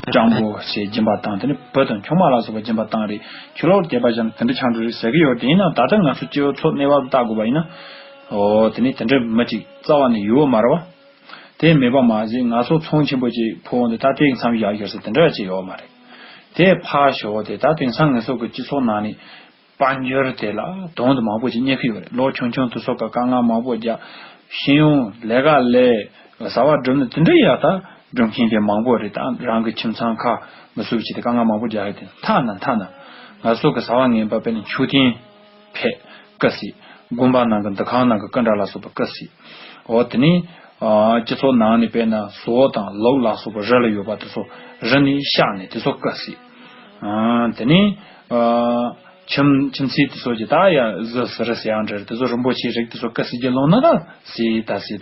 སྤྲང་པོ་ཞེས་སྦྱིན་པ་བཏང་། དེ་ནི་བུ་དང་ཆུང་མ་ལ་སོགས་པ་སྦྱིན་པ་བཏང་རེད། ཆོས་ལུགས་དད་པ་བྱས་ན་དེ་འདྲ་ཆགས་འགྲོ་རེད་ཟེར་གི་ཡོད་རེད། ཡིན་ནའང་ད་ལྟ་ང་ཚོ་སྤྱི་ཚོགས་གནས་བབ་ལ་བལྟ་དགོས་པ་ཡིན་ན། ཨོ་དེ་ནི་དེ་འདྲ་མི་གཅིག་རྩ་བ་ནས་ཡོད་མ་རེད་བ། དེ་མེད་པ་མ་ཟད་ང་ཚོ་ཚོང་ཆེན་པོ་ཅིག་ཕོག་འོང་དུས་ད་ལྟའི་མཚམས་བཞག་ཡོད་ཟེར་དེ་འདྲ་ཅིག་ཡོད་མ་རེད། དེ་ཕར་ཞོག་དེ་ད་དེང་སང་ང་ཚོ་གི་སྤྱི་ཚོགས་ནང་ནས། དཔལ་འབྱོར་དེ་ལ་དོན་དུ་མང་པོ་ཅིག་རྙེད་ཀྱི་ཡོད་རེད། ལོ་ཆུང་ཆུང་དུས་ཚོད་ཀྱི་དཀའ་ངལ་མང་པོ་རྒྱག་ཤེས་ཡོན་ལས་ཀ་ལས་བཟའ་བ་སྒྲུབ་ནས་དེ་འདྲ་ཡག་ད་སྒྲུབ་མཁན་དེ་མང་པོ་རེད། ད་རང་གི་ཁྱིམ་ཚང་ཁ་མི་སུབ་ཅིག་དེ་དཀའ་ངལ་མང་པོ་རྒྱག་ཡོད་དེ། ཐ་ན་ཐ་ན་ང་ཚོ་གི་བཟའ་བ་ངན་པ་དཔེར་ན་མཆོད་རྟེན་ཕེབས་དཀའ་སྲིད། དགོན་པ་ནང་གི་འདུ་ཁང་ནང་གི་སྐུ་འདྲ་ལ་སོགས་པ་དཀའ་སྲིད། འོ་དེ་ནས་ཨ་སྤྱི་ཚོགས་ནང་ནས་དཔེར་ན་ཟོག་དང་ལུག་ལ་སོགས་པ་རི་ལ་ཡོད་པ་དེ་ཚོ་རི་ནས་གཤགས་ནས་དེ་ཚོ་དཀའ་སྲིད། ཨ་དེ་ནས་ཨ། ཁྱིམ་ཁྱིམ་མཚེས་དེ་ཚོ་གི་ད་ཡ་གཟི་ཟི་རི་ཟེར་ཡང་འདྲ་རེད། དེ་ཚོ་རིན་པོ་ཆེའི་རིགས་དེ་ཚོ་དཀའ་སྲིད་ཀྱི་ལོང་ན་ད་ཟེར་ད་ཟེར་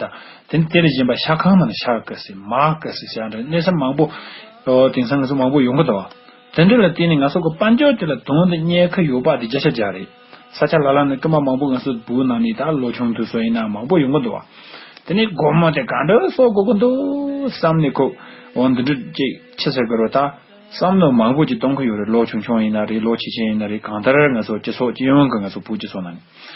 ད། དེ་ནི་དེ་ལས་གཞན་པ་ཤ་ཁང་ནང་ནས་ཤ་དཀའ་སྲིད། མ་དཀའ་སྲིད་ཟེར་ཡང་འདྲ་གནས་ས་མང་པོ། ཨོ་དེང་སང་ང་ཚོ་མང་པོ་ཡོང་གི་འདུག་བ། དེ་འདྲ་ལ་བརྟེན་ནས་ང་ཚོ་གི་དཔལ་འབྱོར་དེ་ལ་དོན་དུ་རྙེད་ཁ་ཡོད་པ་དེ་བརྒྱ་ཆ་བརྒྱ་རེད། ས་ཆ་ལ་ལ་ནས་རྐུན་མ་མང་པོ་ང་ཚོ་བོད་ནང་ནས་ད་ལོ་ཆུང་དུས་སུ་ཡིན་ན་མང་པོ་ཡོང་གི་འདུག་བ། དེ་ནས་སྒོར་མོ་དེ་ག་འདྲ་གསོག་དགོས་ཀྱི་འདུག་བསམ་ནས་ཁོ་འོ་འདི་འདྲ་ཅིག་ཆི་ཟེར་གི་རོ། ད་བསམ་བློ་མང་པོ་ཅིག་གཏོང་གི་ཡོད་རེད། ལོ་ཆུང་ཆུང་ཡིན་ན་རེད། ལོ་ཆེ་ཆེ་ཡིན་ན་རེད། གང་ལྟར་ང་ཚོ་སྤྱི་ཚོགས་སྤྱི་ཡོངས་ཀྱི་ང་ཚོ་བོད་སྤྱི་ཚོགས་ནང་ནས།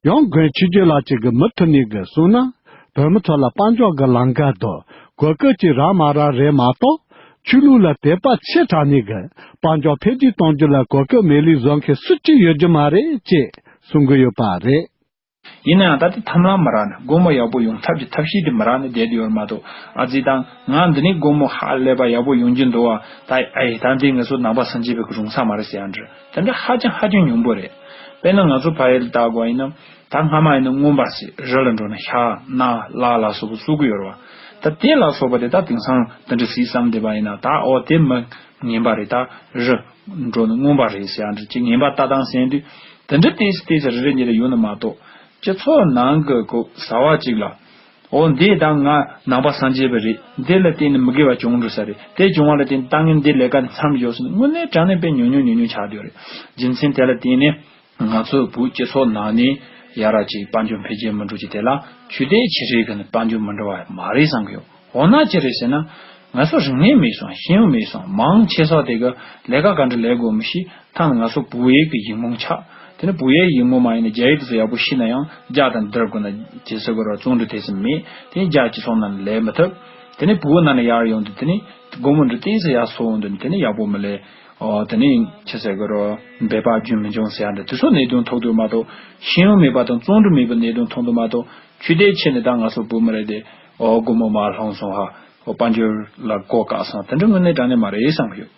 ཡང་མགོན་ཆོས་རྒྱལ་ལགས་ཀྱིས་མུ་མཐུད་ནས་གསུངས་ན། བོད་མི་ཚོ་ལ་དཔལ་འབྱོར་གྱི་ལམ་ཁ་དང་གོ་སྐབས་ཅིག་རག་མ་རག་རེད་མ་གཏོགས། ཆོས་ལུགས་ལ་དད་པ་ཆེ་དྲགས་ནས་གི་དཔལ་འབྱོར་འཕེལ་རྒྱས་གཏོང་རྒྱུ་ལ་གོ་སྐབས་མེད་ལུགས་བཟོ་མཁན་སུ་གཅིག་ཡོད་རྒྱུ་མ་རེད་ཅེས་གསུང་གི་ཡོད་པ་རེད། ཡིན་ན་ཡང་ད་ལྟ་ཐབས་ལམ་མི་རག་ནས་སྒོར་མོ་ཡག་པོ་ཡོང་ཐབས་ཀྱི་ཐབས་ཤེས་དེ་མི་རག་ནས་བསྡད་ཡོད་མ་གཏོགས། ཨ་ཙི་ད་ང་འདི་ནས་སྒོར་མོ་ཧ་ལས་པ་ཡག་པོ་ཡོང་རྒྱུ་འདུག་བ། ད་ཨེ་ད་འདི་ང་ཚོ་ནང་པ་སངས་རྒྱས་པའི་གི་རུང་ས་མ་རེད་ཟེར་ཡ་འདྲ། དེ་འདྲ་ཧ་ཅང་ཧ་ཅང་ཉུང་པོ་རེད། དཔེར་ན་ང་ཚོ་ཕ་ཡུལ་ལ་བལྟ་དགོས་ཡིན་ན། ད་སྔ་མ་ཡིན་ན་རྔོན་པ་ཟེར་རི་ལ་འགྲོ་ན་ཤ་སྣ་ལ་ལ་སོགས་པ་གསོད་གི་ཡོད་རེད་བ། ད་དེ་ལ་སོགས་པ་དེ་ད་དེང་སང་དེ་འདྲ་སྲིད་བསམ་བསྡད་པ་ཡིན་ན། ད་ཨོ་དེ་མི་ངན་པ་རེད། ད་རི་འགྲོ་ན་རྔོན་པ་རེད་ཟེར་ཡ་འདྲ་ཅིག་ངན་པ་ལྟ་སྟངས་ཟེར་དུས། དེ་འདྲ་ཏོག་ཙམ་ཏོག་ཙམ་རེ་རེ་གཉིས་རེ་ཡོད་ན་མ་གཏོགས། སྤྱི་ཚོགས་ནང་གི་གོ་བཟའ་བ་ཅིག་ལ། འོ་འདི་ད་ང་ནང་པ་སངས་རྒྱས་པ་རེད། འདི་ལ་བརྟེན་ནས་མི་དགེ་བ་བྱུང་འགྲོ་ས་རེད། དེ་བྱུང་བ་ལ་བརྟེན་ད་ངས་འདི་ལས་ཀ་འདི་མཚམས་འཇོག་ཟེར་ནས་དངོས་གནས་དྲང་གནས་དཔེ་ཉུང་ཉུང་ཉུང་ཉུང་ཆགས་བསྡད་ཡོད་རེད། རྒྱུ་མཚན་དེ་ལ་བརྟེན་ནས་ང་ཚོ་བོད་སྤྱི་ཚོགས་ནང་ནས་ཡ་ར་ཅིག་དཔལ་འབྱོར་འཕེལ་རྒྱས་མི་འགྲོ་ཅིག་དེ་ལ་ཆོས་དད་ཆེ་སའི་གི་ནི་དཔལ་འབྱོར་མི་འགྲོ་བ་མ་རེད་བསམ་གི་ཡོད། འོ་ན་ཅི་རེད་ཟེར་ན། ང་ཚོ་རིག་གནས་མེད་སོང་། ཤེས་ཡོན་མེད་སོང་། མང་ཆེ་ས་དེ་གི་ལས་ཀ་ག་འདྲ་ལས་དགོས་མི་ཤེས། ཐང་ང་ཚོ་བོད་ཡིག་གི་ཡིག་རྨོངས་ཆགས། དེ་ནས་བོད་ཡིག་ཡིག་རྨོངས་མ་ཡིན་ན་རྒྱ་ཡིག་དེ་ཚོ་ཡག་པོ་ཤེས་ན་ཡང་རྒྱ་དང་འདིར་དགོས་ན་ཇེ་སི་གོ་ར་བཙོན་འགྲོ་དེ་ཚོ་མེད། དེ་ནས་རྒྱ་སྤྱི་ཚོགས་ནང་ལ་ལས་མི་ཐུབ། དེ་ནས་བོད་ནང་ལ་ཡར་ཡོང་དུས་དེ་ནས་སྒོར་མོ་འདྲ་ཏོག་ཙམ་ཡར་སོང་འདུག་ནས་དེ་ནས་ཡག་པོ་མི་ལས། ཨོ་དེ་ནས་ཆི་ཟེར་གི་རོ། འབད་པ་རྒྱུན་མི་འབྱུང་ཟེར་ཡ་འདྲ་དེ་ཚོ་གནད་དོན་ཐོག་ཏུ་མ་གཏོགས། ཤེས་ཡོན་མེད་པ་དང་བཙོན་འགྲོ་མེད་པའི་གནད་དོན་ཐོག་ཏུ་མ་གཏོགས། ཆོས་དད་ཆེད་ནས་ད་ང་ཚོ་བོད་མི་རེད་དེ། ཨོ་སྒོར་མོ་མར་ལྷུང་སོང་ཧ། ཨོ་དཔལ་འབྱོར་ལ་གོ་བཀག་སོང་། དེ་འདྲ་དངོས་གནས་དྲང་གནས་མ་རེད་བསམ་གི་ཡོད།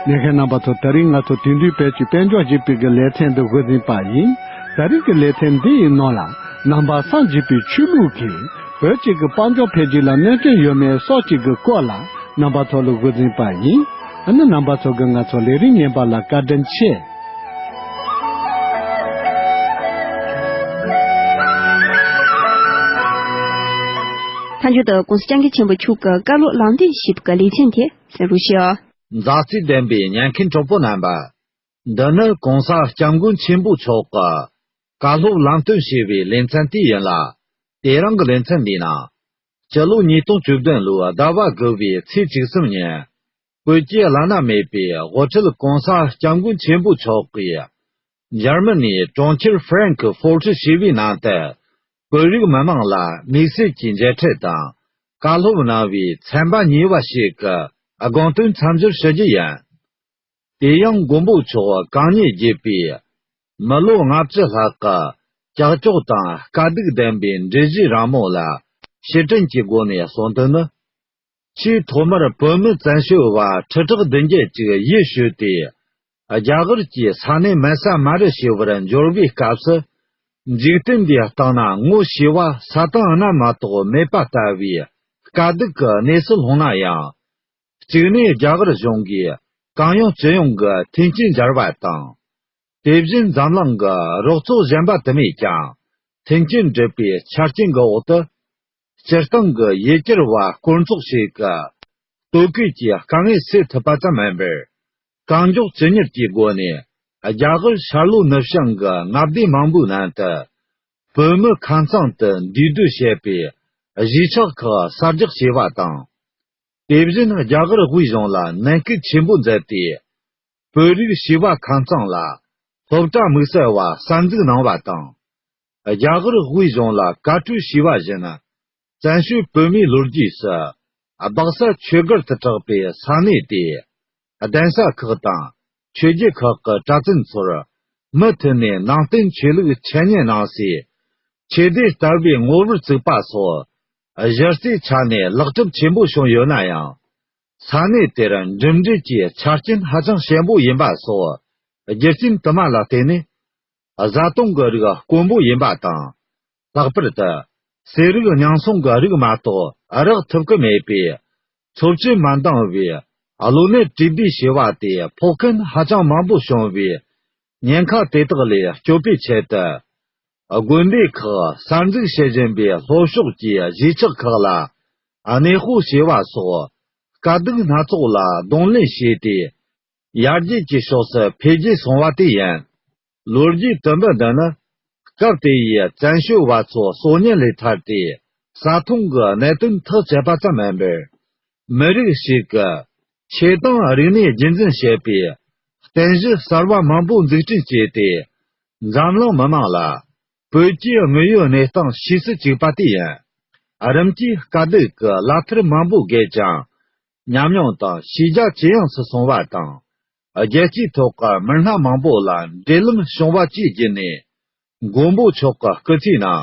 ལྷན་རྒྱས་རྣམ་པ་ཚོ། དེ་རིང་ང་ཚོ་དེང་དུས་བོད་ཀྱི་དཔལ་འབྱོར་ཞེས་པའི་གི་ལེ་ཚན་འདི་འགོ་འཛིན་པ་ཡིན། ད་རེས་ཀྱི་ལེ་ཚན་འདི་ཡི་ནང་ལ་ནང་པ་སངས་རྒྱས་པའི་ཆོས་ལུགས་ཀྱིས་བོད་ཀྱི་གི་དཔལ་འབྱོར་འཕེལ་རྒྱས་ལ་གནོད་སྐྱོན་ཡོད་མེད་སོགས་ཀྱི་གི་སྐོར་ལ་རྣམ་པ་ཚོ་ལ་འགོ་འཛིན་པ་ཡིན། ཨ་ནི་རྣམ་པ་ཚོ་གི་ང་ཚོ་ལས་རིམ་ཉན་པ་ལ་བཀའ་དྲིན་ཆེ། མཐའ་མཇུག་ཏུ་༸གོང་ས་༸སྐྱབས་མགོན་ཆེན་པོ་མཆོག་གི་བཀའ་སློབ་ལམ་སྟོན་ཞེས་པའི་ལེ་ཚན་དེ་གསན་རོགས་ཞུ། མཛའ་བརྩེ་ལྡན་པའི་ཉན་མཁན་གྲོགས་པོ་རྣམ་པ། འདི་ནི་༸གོང་ས་༸སྐྱབས་མགོན་ཆེན་པོ་མཆོག་གི་བཀའ་སློབ་ལམ་སྟོན་ཞེས་པའི་ལེ་ཚན་དེ་ཡིན་ལ། དེ་རིང་གི་ལེ་ཚན་འདིའི་ནང་། སྤྱི་ལོ་ཉིས་སྟོང་བཅུ་བདུན་ལོའི་ཟླ་བ་དགུ་པའི་ཚེས་བཅུ་གསུམ་ཉིན། བོད་ཀྱི་བླ་ན་མེད་པའི་དབུ་ཁྲིད་༸གོང་ས་༸སྐྱབས་མགོན་ཆེན་པོ་མཆོག་གིས། འཇར་མ་ནིའི་གྲོང་ཁྱེར་ཧྥ་རན་ཁི་ཧྥོར་ཊི་ཞེས་པའི་ནང་དུ། བོད་རིགས་མི་མང་ལ་དམིགས་བསལ་གྱི་མཇལ་འཕྲད་དང་། བཀའ་སློབ་གནང་བའི་ཚན་པ་གཉིས་པ་ཞིག་གི་དགོངས་དོན་མཚམས་སྦྱོར་ཞུ་རྒྱུ་ཡིན། དེ་ཡང་མགོན་པོ་མཆོག་གང་ཉིད་བརྒྱུད་པའི་མི་ལོ་ལྔ་བཅུ་ལྷག་གི་ཀྱག་ཀྱོག་དང་དཀའ་སྡུག་ལྡན་པའི་འགྲུལ་བཞུད་རིང་མོ་ལ་ཕྱིར་དྲན་གྱི་སྒོ་ནས་གསུངས་དོན་ནི། ཆེས་ཐོག་མར་བོད་མི་བཙན་བྱོལ་བ་ཁྲི་ཕྲག་བདུན་བརྒྱད་ཅིག་ཡིད་བཞིན་དུ་རྒྱ་གར་གྱི་ས་གནས་མལ་ས་མ་རུ་ཞེས་པར་འབྱོར་བའི་སྐབས་སུ། འཇིག་རྟེན་འདིའི་སྟེང་ན་ངོ་ཤེས་པ་ས་དང་གནམ་མ་གཏོགས་མེད་པ་ལྟ་བུའི་དཀའ་སྡུག་གི་གནས་སུ་ལྷུང་ན་ཡང་། གཅིག་ནས་རྒྱ་གར་གཞུང་གིས་གང་ཡོང་ཅི་ཡོང་གི་མཐུན་རྐྱེན་སྦྱར་བ་དང་། དེ་བཞིན་འཛམ་གླིང་གི་རོགས་ཚོགས་གཞན་པ་དུ་མས་ཀྱང་མཐུན་རྐྱེན་སྒྲུབ་པའི་ཆ་རྐྱེན་གྱི་འོག་ཏུ། སྤྱིར་བཏང་གི་ཡུལ་གྱར་བ་དཀོན་མཆོག་ཞིག་གི་དོ་གལ་གྱི་དཀའ་ངལ་སེལ་ཐུབ་པ་ཙམ་མིན་པར། གང་མགྱོགས་ཇི་མྱུར་གྱི་སྒོ་ནས་རྒྱ་གར་ཤར་ལྷོ་ནུབ་བྱང་གི་མངའ་སྡེ་མང་པོའི་ནང་དུ་བོད་མི་ཁ་ཚང་དུ་འདུས་སྡོད་བྱེད་པའི་གཞིས་ཆགས་ཁག་གསར་རྒྱག་བྱས་པ་དང་། དེ་བཞིན་རྒྱ་གར་དབུས་གཞུང་ལ་ནན་སྐུལ་ཆེན་པོ་མཛད་དེ། བོད་རིགས་བྱིས་པ་ཁ་ཚང་ལ་སློབ་གྲྭ་དམིགས་བསལ་བ་གསར་འཛུགས་གནང་བ་དང་། རྒྱ་གར་དབུས་གཞུང་ལ་བཀའ་གྲོས་བྱས་པ་བཞིན། བཙན་བྱོལ་བོད་མིའི་ལོ་རྒྱུས་སུ་སྦག་ས་ཆོས་སྒར་དུ་གྲགས་པའི་ས་གནས་དེ། གདན་ས་ཁག་དང་ཆོས་བརྒྱུད་ཁག་གི་གྲྭ་བཙུན་ཚོར་མུ་མཐུད་ནས་ནང་བསྟན་ཆོས་ལུགས་འཆད་ཉན་གནང་སའི་ཆོས་སྡེ་ལྟ་བུའི་ངོ་བོར་བཙུགས་པ་སོགས། གཞི་རྩའི་ཆ་ནས་ལེགས་གྲུབ་ཆེན་པོ་བྱུང་ཡོད་ན་ཡང་། ས་གནས་དེར་འགྲིམ་འགྲུལ་གྱི་ཆ་རྐྱེན་ཧ་ཅང་ཞན་པོ་ཡིན་པ་སོགས། རྒྱུ་རྐྱེན་དུ་མ་ལ་བརྟེན་ནས། བཟའ་བཏུང་གི་རིགས་དཀོན་པོ་ཡིན་པ་དང་། ལྷག་པར་དུ། ཟས་རིགས་ཉིང་འཚུང་གི་རིགས་མ་གཏོགས་རག་ཐུབ་ཀྱི་མེད་པས། འཚོ་བཅུད་མ་འདང་བའི་གློ་ནད་བཀྲུས་སྦས་བྱས་པ་དེ་ཕོག་མཁན་ཧ་ཅང་མང་པོ་བྱུང་བས། ཉེན་ཁ་དེ་དག་ལས་སྐྱོབ་པའི་ཆེད་དུ། དགོན་སྡེ་ཁག་གསར་འཛུགས་བྱེད་བཞིན་པའི་ལྷོ་ཕྱོགས་ཀྱི་གཞིས་ཆགས་ཁག་ལ། གནས་སྤོ་བྱས་པ་སོགས་དཀའ་སྡུག་སྣ་ཚོགས་ལ་གདོང་ལེན་བྱས་ཏེ། ཡར་རྒྱས་ཀྱི་ཕྱོགས་སུ་འཕེལ་རྒྱས་སོང་བ་དེ་ཡིན། ལོ་རྒྱུས་དུམ་བུ་འདི་ནི་སྐབས་དེ་ཡི་བཙན་བྱོལ་བ་ཚོ་སྲོག་ཉེན་ལས་ཐར་ཏེ་ས་མཐོང་གི་གནད་དོན་ཐག་བཅད་པ་ཙམ་མིན་པར། མི་རིགས་ཤིག་གི་ཆེས་དང་རིག་གནས་རྒྱུན་འཛིན་བྱེད་པའི་རྟེན་གཞི་གསར་བ་མང་པོ་འཛུགས་སྐྲུན་བྱས་ཏེ། འཛམ་གླིང་མི་དམངས་ལ་བོད་ཀྱི་དངོས་ཡོད་གནས་སྟངས་ཤེས་སུ་བཅུག་པ་དེ་ཡིན། རིམ་གྱིས་དཀའ་སྡུག་གི་ལག་མཐིལ་མང་པོ་བརྒལ་ཀྱང་། ཉམས་མྱོང་དང་ཤེས་རྒྱ་ཇེ་ཡངས་སུ་སོང་བ་དང་། རྒྱལ་སྤྱིའི་ཐོག་གི་མི་སྣ་མང་པོ་ལ་འབྲེལ་ལམ་བྱུང་བ་བཅས་བརྒྱུད་ནས། མགོན་པོ་མཆོག་གི་སྐུ་ཚེའི་ནང་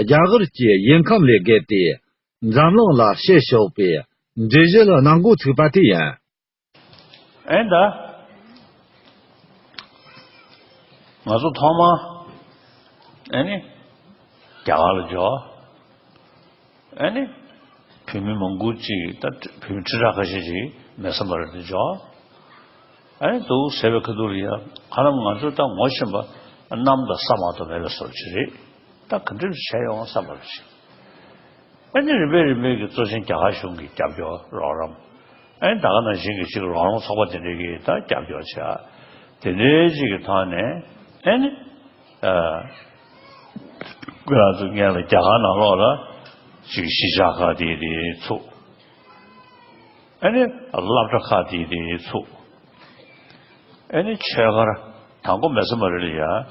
རྒྱ་གར་གྱི་ཡུལ་ཁམས་ལས་བརྒལ་ཏེ་འཛམ་གླིང་ལ་ཕྱིར་ཕྱོགས་པའི་འགྲུལ་བཞུད་གནང་འགོ་ཚུགས་པ་དེ་ཡིན། ཨེ་ད། ང་ཚོ་ཐོག་མ། ཨེ་ནི། རྒྱ་གར་ལ་འབྱོར། ཨེ་ནི། བོད་མི་མང་པོ་ཅིག་ད་བོད་མི་ཁྲི་ཕྲག་ཁ་ཤས་ཅིག་མེ་ས་མར་དུ་འབྱོར། ཨེ་ནི་འདུག་ཟེར་བའི་ཁ་ཐུག་ལ་ཡ། ཧ་ལམ་ང་ཚོ་ད་ངོ་ཤེས་པ་གནམ་དང་ས་མ་གཏོགས་མེད་པའི་བཟོ་ཅིག་རེད། ད་ག་འདྲ་བྱས་ཡོང་བསམ་པ་རེད། ཨ་ནི་རིམ་པས་རིམ་པས་ཀྱི་གཙོ་ཆེན་རྒྱ་གར་གཞུང་གི་རྒྱབ་སྐྱོར་རོགས་རམ། ཨ་ནི་ད་ག་ནང་བཞིན་གྱི་ཅིག་རོགས་རམ་ཚོགས་པ་དེ་འདྲས་ཀྱིས་ད་རྒྱབ་སྐྱོར་བྱས། དེ་འདྲའི་ཅིག་གི་ཐོག་ནས་ཨ་ནི། ཨ། ཁོ་རང་ཚོ་སྔོན་ལ་རྒྱ་གར་ནང་ལོགས་ལ་ཅིག་གཞིས་ཆགས་ཁག་དེ་དེ་ཚུགས། ཨ་ནི་སློབ་གྲྭ་ཁག་དེ་དེ་ཚུགས། ཨ་ནི་ཆོས་སྒར་དང་པོ་མེ་ས་མ་རི་ལ་ཡ། རྒྱ་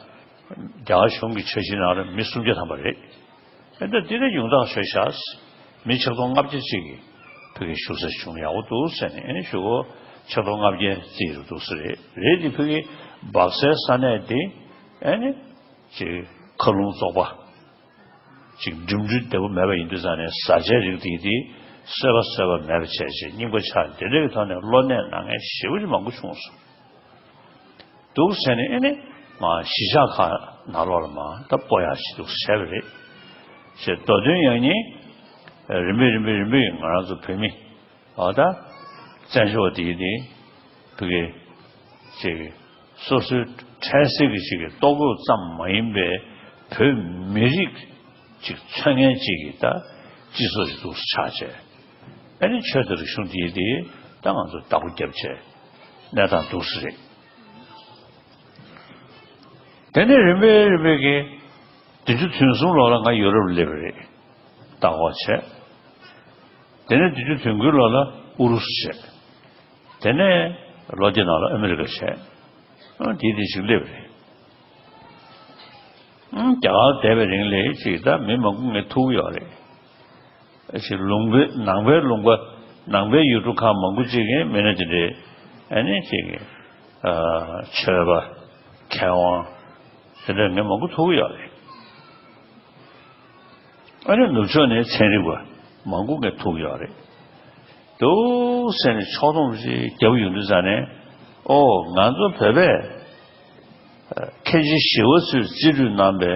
གར་གཞུང་གི་འཆར་གཞིའི་ནང་ལ་མི་སུམ་བརྒྱ་ཐམ་པ་རེད། ཨ་ནི་འདི་ནས་ཉུང་མཐའ་ཆོས་བཞག་མི་ཆིག་སྟོང་ལྔ་བརྒྱ་ཅིག་གིས་ཕ་གིར་བཞུགས་ས་བྱུང་ཡག་པོ་འདུག་ཟེར་ནས། ཨ་ནི་གཞུག་གུ་ཆིག་སྟོང་ལྔ་བརྒྱ་རྩིས་རུ་འདུག་ས་རེད། རེད་དེ་ཕ་གིའི་སྦག་སའི་ས་གནས་དེ་ཨ་ནི་ཅིག་མཁའ་རླུང་བཙོག་པ། ཅིག་འགྲིམ་འགྲུལ་བདེ་པོ་མེད་པ་ཡིན་དུས་ཙང་ནས་བཟའ་བཅའི་རིགས་དེ་དེ་གསོད་པ་གསོད་པ་མེད་པ་བྱས་བྱས་རྙིང་པ་ཆགས། དེ་འདྲ་གི་ཐོག་ནས་གློ་ནད་ན་མཁན་ཞེ་པོ་ཅིག་མང་པོ་བྱུང་སོང་འདུག་ཟེར་ནས། ཨེ་ནི་མ་གཞིས་ཆགས་ཁག་ནང་ལོགས་ལ་མ་ད་སྤོ་ཡག་ཞིག་འདུག་བྱས་པ་རེད། ཞེས་མདོ་དོན་ཡང་སྙིང་རིམ་པས་རིམ་པས་རིམ་པས་ང་རང་ཚོ་བོད་མི། འོ་ད། བཙན་བྱོལ་བ་དེ་ཡིན་ཏེ། ཕ་གི། ཅིག་སོ་སོའི་འཕྲལ་སེལ་གྱི་ཅིག་གི་ལྟོ་གོས་ཙམ་མ་ཡིན་པའི་བོད་མི་རིགས་ཅིག་མཚོན་མཁན་ཅིག་གི་ད་སྤྱི་ཚོགས་ཅིག་འདུག་ཆགས་བྱས། ཨ་ནི་ཆོས་དང་རིག་གཞུང་དེ་ཡིན་ཏེ། ད་ང་ཚོ་བདག་པོ་རྒྱབ་བྱས་གནས་སྟངས་འདུག་ས་རེད། དེ་ནས་རིམ་པས་རིམ་པས་ཀྱི་བདུན་ཅུ་དོན་གསུམ་ལོ་ལ་ང་ཡུ་རོབ་སླེབས་པ་རེད། ལྟ་སྐོར་བྱས། དེ་ནས་བདུན་ཅུ་དོན་དགུའི་ལོ་ལ་ཨུ་རུ་སུ་བྱས། དེ་ནས་ལོ་བརྒྱ་ནང་ལ་ཨ་མི་རི་ཀ་བྱས། ཨང་། དེ་དེ་ཞིག་སླེབས་རེད། ཨང་། རྒྱ་གར་བསྡད་པའི་རིང་ལ་ཅིག་ད་མི་མང་པོ་ངས་ཐུག་ཡོད་རེད། ཅིག་ལུང་པའི་ནང་པའི་ལུང་པ། ནང་པའི་ཡུལ་གྲུ་ཁག་མང་པོ་ཅིག་གི་མི་སྣ་དེ་འདྲས། ཨ་ནི་ཅིག་ཨ། ཆོས་པ། མཁས་དབང་། དེ་འདྲས་ངས་མང་པོ་ཐུག་ཡོད་རེད། ཨ་ནི་ནུབ་ཕྱོགས་ནས་ཚན་རིག་པ་མང་པོ་ངས་ཐུག་ཡོད་རེད། འདུག་ཟེར་ནས་ཕྱོགས་སྡོམ་ཞིག་རྒྱབ་ཡོང་དུས་ཙ་ནས། ཨོ། ང་ཚོ་བོད་པས་མཁན་ཆེན་ཞི་བ་འཚོས་རྩིས་སྤྲོད་གནང་པའི་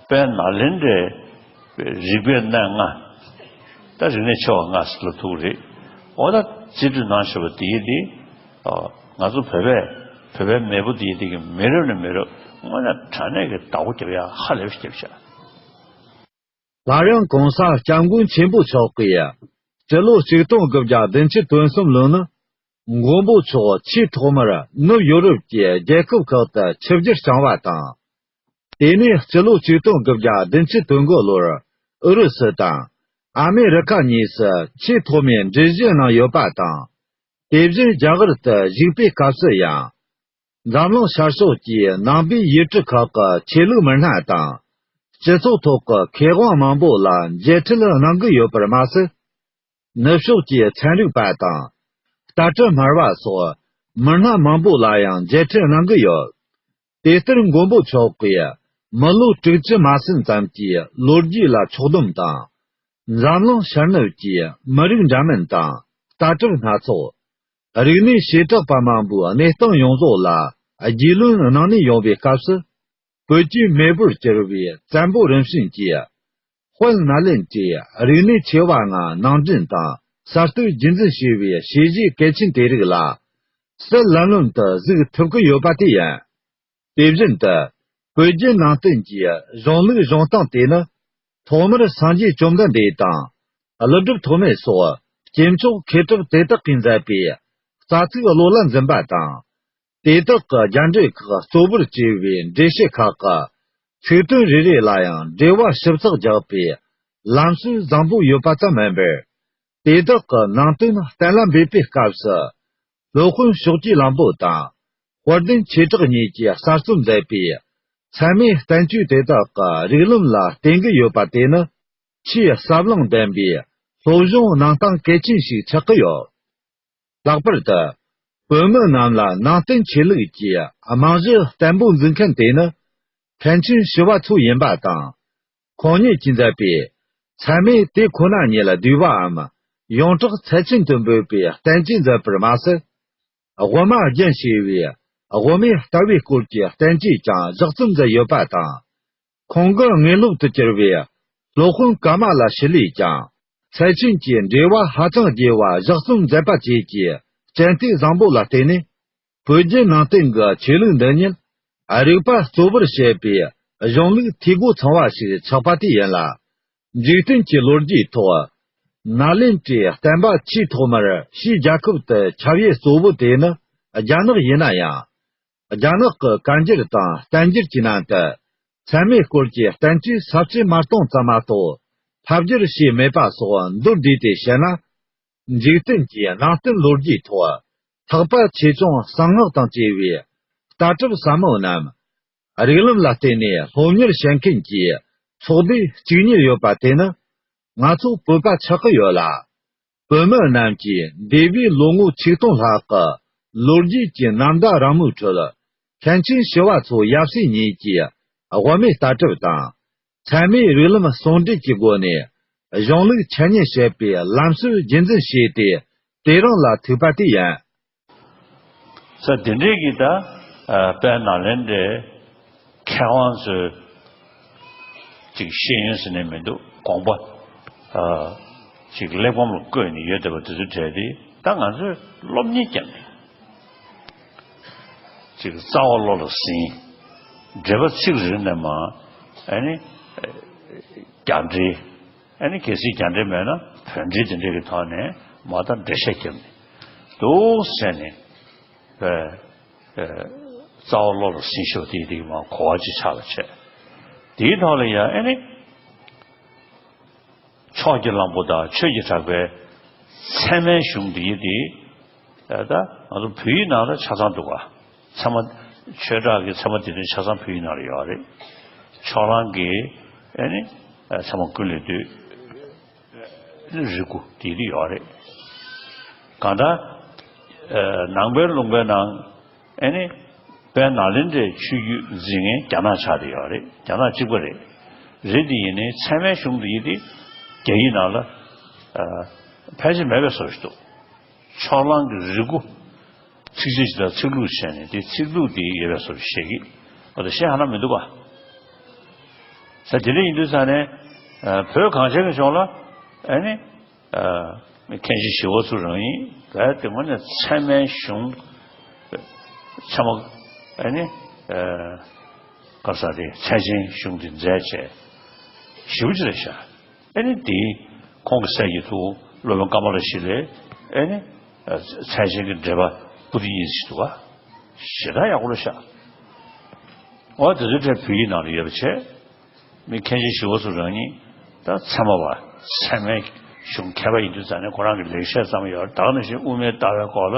དཔལ་ནཱ་ལེནྡྲའི་རིག་པའི་གནས་ལྔ། ད་རིག་གནས་ཆེ་བ་ལྔ་ཟེར་ལབ་ཐུབ་ཀྱི་རེད། འོ་ད་རྩིས་སྤྲོད་གནང་བཞིན་པ་དེ་ཡིན་ཏེ། ཨོ། ང་ཚོ་བོད་པས། བོད་པའི་མེས་པོ་དེ་ཡིན་ཏེ་གི་མི་རབས་ནས་མི་རབས་དངོས་གནས་དྲང་གནས་ཀྱི་བདག་པོ་རྒྱབ་ཡ་ཧ་ལས་པ་ཞིག་རྒྱབ་ཤག་སླར་ཡང་གོང་ས་སྐྱབས་མགོན་ཆེན་པོ་མཆོག་གིས་སྤྱི་ལོ་ཆིག་སྟོང་དགུ་བརྒྱ་བདུན་ཅུ་དོན་གསུམ་ལོ་ནི་མགོན་པོ་མཆོག་ཆེས་ཐོག་མར་ནུབ་ཡོ་རོབ་ཀྱི་རྒྱལ་ཁབ་ཁག་ཏུ་ཆིབས་བསྒྱུར་བསྐྱངས་པ་དང་། དེ་ནས་སྤྱི་ལོ་ཆིག་སྟོང་དགུ་བརྒྱ་བདུན་ཅུ་དོན་དགུ་ལོར་ཨུ་རུ་སུ་དང་ཨ་མེ་རི་ཁ་གཉིས་སུ་ཆེས་ཐོག་མའི་འགྲུལ་བཞུད་གནང་ཡོད་པ་དང་། དེ་བཞིན་རྒྱ་གར་དུ་བཞུགས་པའི་སྐབས་སུ་ཡང་། འཛམ་གླིང་ཤར་ཕྱོགས་ཀྱི་ནང་པའི་ཡུལ་གྲུ་ཁག་གི་ཆོས་ལུགས་མི་སྣ་དང་། སྤྱི་ཚོགས་ཐོག་གི་མཁས་དབང་མང་པོ་ལ་མཇལ་འཕྲད་གནང་གི་ཡོད་པར་མ་ཟད། ནུབ་ཕྱོགས་ཀྱི་ཚན་རིག་པ་དང་། ལྟ་གྲུབ་སྨྲ་བ་སོགས་མི་སྣ་མང་པོ་ལ་ཡང་མཇལ་འཕྲད་གནང་གི་ཡོད། དེ་ལྟར་མགོན་པོ་མཆོག་གིས་མི་ལོ་དྲུག་ཅུ་མ་ཟིན་ཙམ་གྱི་ལོ་རྒྱུས་ལ་ཕྱོགས་བསྡོམས་དང་། འཛམ་གླིང་ཤར་ནུབ་ཀྱི་མི་རིགས་འདྲ་མིན་དང་། ལྟ་གྲུབ་སྣ་ཚོགས། རིག་གནས་བྱེ་བྲག་པ་མང་པོའི་གནས་སྟངས་ཡོངས་རྫོགས་ལ་རྒྱུས་ལོན་གནང་ནས་ཡོང་བའི་སྐབས་སུ། བོད་ཀྱི་མེས་པོར་གྱུར་པའི་བཙན་པོ་རིམ་བྱོན་གྱིས། དཔལ་ནཱ་ལེནྡྲའི་རིག་གནས་ཆེ་བ་ལྔ་ནང་འདྲེན་དང་གསར་གཏོད་རྒྱུན་འཛིན་བྱས་པའི་བྱས་རྗེས་གལ་ཆེན་དེ་རིགས་ལ། སྲིད་ལམ་ལམ་དུ་གཟིགས་ཐུབ་ཀྱི་ཡོད་པ་དེ་ཡིན། དེ་བཞིན་དུ། བོད་བརྒྱུད་ནང་བསྟན་གྱི་གཞུང་ལུགས་གཞུང་སྟངས་དེ་ནི། ཐོག་མར་སངས་རྒྱས་བཅོམ་ལྡན་འདས་དང་ ཀླུ་སྒྲུབ་ཐོགས་མེད་སོགས་སྐྱེས་མཆོག་མཁས་གྲུབ་དེ་དག་གིས་མཛད་པའི་རྩ་ཚིག་བློ་ལ་འཛིན་པ་དང་། དེ་དག་གི་རྒྱན་འགྲེལ་ཁག་གཙོ་བོར་བྱས་པའི་འགྲེལ་བཤད་ཁག་གི་ཚིག་དོན་རེ་རེ་ལ་ཡང་འགྲེལ་བ་ཞིབ་ཚགས་རྒྱག་པའི་ལམ་སྲོལ་བཟང་པོ་ཡོད་པ་ཙམ་མིན་པར། དེ་དག་གི་ནང་དོན་གཏན་ལ་འབེབས་པའི་སྐབས་སུ། སློབ་དཔོན་ཕྱོགས་ཀྱི་གླང་པོ་དང་། དཔལ་ལྡན་ཆོས་གྲགས་གཉིས་ཀྱིས་གསར་རྩོམ་མཛད་པའི་ཚད་མའི་བསྟན་བཅོས་དེ་དག་གི་རིགས་ལམ་ལ་བརྟེན་གྱི་ཡོད་པ་དེ་ནི། ཆེས་ཟབ་ལམ་ལྡན་པའི་སློབ་སྦྱོང་གནང་སྟངས་གལ་ཆེན་ཞིག་ཆགས་ཀྱི་ཡོད། ལྷག་པར་དུ། བོད་མི་རྣམས་ལ་ནང་བསྟན་ཆོས་ལུགས་ཀྱི་རྨང་གཞི་བརྟན་པོ་འཛིན་མཁན་དེ་ནི། མཁན་ཆེན་ཞི་བ་འཚོ་ཡིན་པ་དང་། ཁོང་ཉིད་ཀྱིས་མཛད་པའི་ཚད་མས་དེ་ཁོ་ན་ཉིད་ལ་བསྡུས་པའམ་ཡོངས་གྲགས་ཚད་ཆེན་དུ་འབོད་པའི་བསྟན་བཅོས་མཛད་པར་མ་ཟད། དབུ་མ་རྒྱན་ཞེས་པའི་དབུ་མའི་ལྟ་བའི་སྐོར་གྱི་བསྟན་བཅོས་ཀྱང་བཞག་རྩོམ་མཛད་ཡོད་པ་དང་། ཁོང་གི་དངོས་སློབ་ཏུ་གྱུར་པའི་སློབ་དཔོན་ཀ་མ་ལ་ཤཱི་ལས་ཀྱང་ཚད་ཆེན་གྱི་འགྲེལ་བ་ཧ་ཅང་རྒྱས་པ་བཞག་རྩོམ་མཛད་པ་བཅས་ཀྱི་སྤྱན་ལྟས་བཟང་པོ་ལ་བརྟེན་ནས། བོད་བརྒྱུད་ནང་བསྟན་གྱི་ཆོས་ལུགས་འདི་ཉིད་རིག་པ་གཙོ་བོར་བྱེད་པའི་གཞུང་ལུགས་འཐུས་སྒོ་ཚང་བ་ཞིག་ཆགས་པ་དེ་ཡིན་ལ། འཇིག་རྟེན་གྱི་ལོ་རྒྱུས་ཐོག་ནཱ་ལེནྡྲའི་བསྟན་པ་ཆེས་ཐོག་མར་ཕྱིའི་རྒྱལ་ཁབ་ཏུ་ཁྱབ་ཡུལ་གཙོ་བོ་དེ་ནི་རྒྱ་ནག་ཡིན་ན་ཡང་། རྒྱ་ནག་གི་བཀའ་འགྱུར་དང་བསྟན་འགྱུར་གྱི་ནང་དུ་ཚད་མའི་སྐོར་གྱི་བསྟན་བཅོས་ཟབ་ཅིང་མ་སྟོང་ཙམ་མ་གཏོགས་ཕབ་བསྒྱུར་བྱས་མེད་པ་སོགས་མདོར་བསྡུས་ཏེ་བཤད་ན། འཇིག་རྟེན་གྱི་ནང་བསྟན་ལོ་རྒྱུས་ཐོག་ཐེག་པ་ཆེ་ཆུང་གསང་སྔགས་དང་བཅས་པའི་ལྟ་གྲུབ་ཟབ་མོ་རྣམས། རིགས་ལམ་ལ་བརྟེན་ནས་སློབ་གཉེར་བྱེད་མཁན་གྱི་ཚོགས་སྡེ་གཅིག་གཉིས་ཡོད་པ་དེ་ནི་ང་ཚོ་བོད་པ་ཆགས་ཀྱི་ཡོད་ལ། བོད་མི་རྣམས་ཀྱིས་འདས་པའི་ལོ་ངོ་ཆིག་སྟོང་ལྷག་གི་ལོ་རྒྱུས་ཀྱི་ནམ་ཟླ་རིང་མོའི་ཁྲོད། མཁན་ཆེན་ཞི་བ་འཚོ་ཡབ་སྲས་གཉིས་ཀྱིས་དབུ་མའི་ལྟ་གྲུབ་དང་། ཚད་མའི་རིགས་ལམ་ཟུང་འབྲེལ་གྱི་སྒོ་ནས་གཞུང་ལུགས་འཆད་ཉན་བྱེད་པའི་ལམ་སྲོལ་རྒྱུན་འཛིན་བྱས་ཏེ། དེ་རིང་ལ་ཐུག་པ་དེ་ཡིན། ས་དེ་འདྲས་ཀྱི་ད་ཨ་དཔལ་ནཱ་ལེནྡྲའི་མཁས་དབང་ཚོས་ཅིག་ཤེས་ཡོན་ཟེར་ནས་མི་འདུག་དགོངས་པ་ཨ་ཅིག་གླེགས་བམ་ལ་བཀོད་ནས་ཡོད་བསྡད་པ་དེ་ཚོའི་གྲས་དེ་ད་ང་ཚོས་སློབ་གཉེར་བརྒྱབ་ནས། ཅིག་རྩ་བ་བློ་ལ་ཟིན། འགྲེལ་པ་ཚིག་རེ་ནས་མ། ཨ་ནི། རྒྱ་འགྲེལ། ཨ་ནི་གལ་སྲིད་རྒྱ་འགྲེལ་མེད་ན་བོད་འགྲེལ་དེ་འདྲ་གི་ཐོག་ནས་མ་ད་འགྲེལ་བཤད་རྒྱབ་ནས་འདུག་ཟེར་ནས། ཨ། ཨ། རྩ་བ་བློ་ལ་ཟིན་ཤོག་དེ་དེ་མ་གོ་བ་ཅིག་ཆགས་པ་བྱས། དེའི་ཐོག་ལ་ཡང་ཨ་ནི། ཕྱོགས་ཀྱི་གླང་པོ་དང་ཆོས་ཀྱི་གྲགས་པའི་ཚད་མའི་གཞུང་འདི་ཡི་དེ། ད་ང་ཚོ་བོད་ཡིག་ནང་ལ་ཆ་ཚང་འདུག་ག་ཚད་མ། ཆོས་གྲགས་ཀྱི་ཚད་མ་འདི་དོན་ཆ་ཚང་བོད་ཡིག་ནང་ལ་ཡོད་རེད། ཕྱོགས་གླང་གི་ཨ་ནི་ཚད་མ་ཀུན་ལས་བཏུས་རིལ་བུ་དེ་དེ་ཡོད་རེད། གང་ལྟར་ནང་པའི་ལུང་པའི་ནང་། ཨེ་ནི། དཔལ་ནཱ་ལེནྡྲའི་ཆོས་བརྒྱུད་འཛིན་མཁན་རྒྱ་ནག་ཆགས་བསྡད་ཡོད་རེད། རྒྱ་ནག་གཅིག་པ་རེད། རེད་དེ་ཡིན་ནའི་ཚད་མའི་གཞུང་དེ་ཡིན་ཏེ། རྒྱ་ཡིག་ནང་ལ། ཨ། ཕལ་ཆེར་མེད་པའི་བཟོ་ཞིག་འདུག་ཕྱོགས་གླང་གི་རིལ་བུ། ཚིགས་བཅད་ཅིག་དང་ཚིག་ལྷུག་བྱས་ནས་དེ་ཚིག་ལྷུག་དེ་ཡོད་པའི་བཟོ་ཞིག་བཤད་ཀྱི། འོ་ད་གཞན་ཧ་ལམ་མི་འདུག་ག་ས་དེ་འདྲ་ཡིན་དུས་ཙང་ནས། ཨ། བོད་གངས་ཅན་གྱི་ལྗོངས་ལ། ཨེ་ནི། ཨ། མཁན་ཆེན་ཞི་བ་འཚོ་རང་ཉིད་རྦད་དེ་དངོས་གནས་ཚད་མའི་གཞུང་། ཚད་མ། ཨེ་ནི། ཨ། ག་རེ་ཟེར་དེ་ཚད་ཆེན་གཞུང་དེ་མཛད་བྱས། ཞེ་པོ་ཅིག་རེད་ཤག་ཨེ་ནི་དེ་ཁོང་གི་སྲས་ཀྱི་ཐུ་བོ་སློབ་དཔོན་ཀ་མ་ལ་ཤཱི་ལས། ཨེ་ནི། ཨ། ཚད་ཆེན་གྱི་འགྲེལ་པ་པོ་ཏི་གཉིས་ཅིག་འདུག་ག་ཞེ་དྲག་ཡག་པོ་རེད་ཤག་འོ་དེ་ཚོའི་གྲས་བོད་ཡིག་ནང་ལ་ཡོད་པ་བྱས། མི་མཁན་ཆེན་ཞི་བ་འཚོ་རང་ཉིད་ད་ཚད་མ་པ། ཚད་མའི་གཞུང་མཁས་པ་ཡིན་དུས་ཙང་ནས་ཁོ་རང་གི་ལེགས་བཤད་ཙམ་ཡོད་རེད། ད་ག་ནང་བཞིན་དབུ་མའི་ལྟ་བའི་སྐོར་ལ།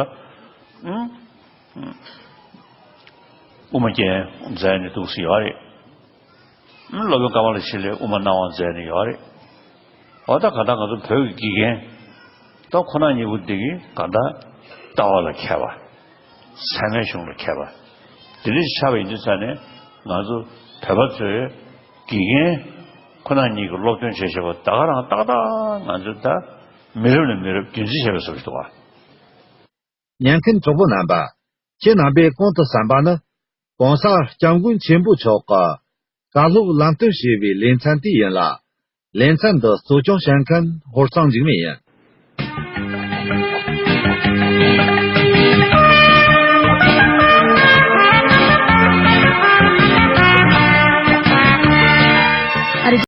ཨུམ། དབུ་མ་རྒྱན་མཛད་ནས་འདུག་སེ་ཡོད་རེད། ཨུམ། སློབ་དཔོན་ཀ་མ་ལ་ཤཱི་ལས་དབུ་མ་སྣང་བ་མཛད་ནས་ཡོད་རེད། འོ་ད་ག་ད་ང་ཚོ་བོད་ཀྱི་དགེ་རྒན། ད་ཁོ་རང་གཉིས་པོ་འདི་གིས་ག་ད་ལྟ་བ་ལ་མཁས་པ། ཚད་མའི་གཞུང་ལ་མཁས་པ། དེ་འདྲ་ཞིག་ཆགས་པ་ཡིན་དུས་ཙང་ནས་ང་ཚོ་བོད་པ་ཚོས་དགེ་རྒན་ཁོ་རང་གཉིས་ཀྱི་སློབ་སྟོན་བྱེད་བྱེད་པ་ད་ག་རང་ཏག་ཏག་ང་ཚོས་ད་མི་རབས་ནས་མི་རབས་རྒྱུན་འཛིན་བྱས་པའི་བཟོ་ཞིག་འདུག་ག་ཉན་མཁན་གྲོགས་པོ་རྣམ་པ། ཁྱེད་རྣམ་པས་གོང་དུ་གསན་པ་ནི། ྋགོང་ས་ྋསྐྱབས་མགོན་ཆེན་པོ་མཆོག་གི་བཀའ་སློབ་ལམ་སྟོན་ཞེས་པའི་ལེ་ཚན་དེ་ཡིན་ལ། ལེ་ཚན་འདི་གཙོ་སྐྱོང་བྱེད་མཁན་ཧོར་གཙང་འཇིགས་མེད་ཡིན།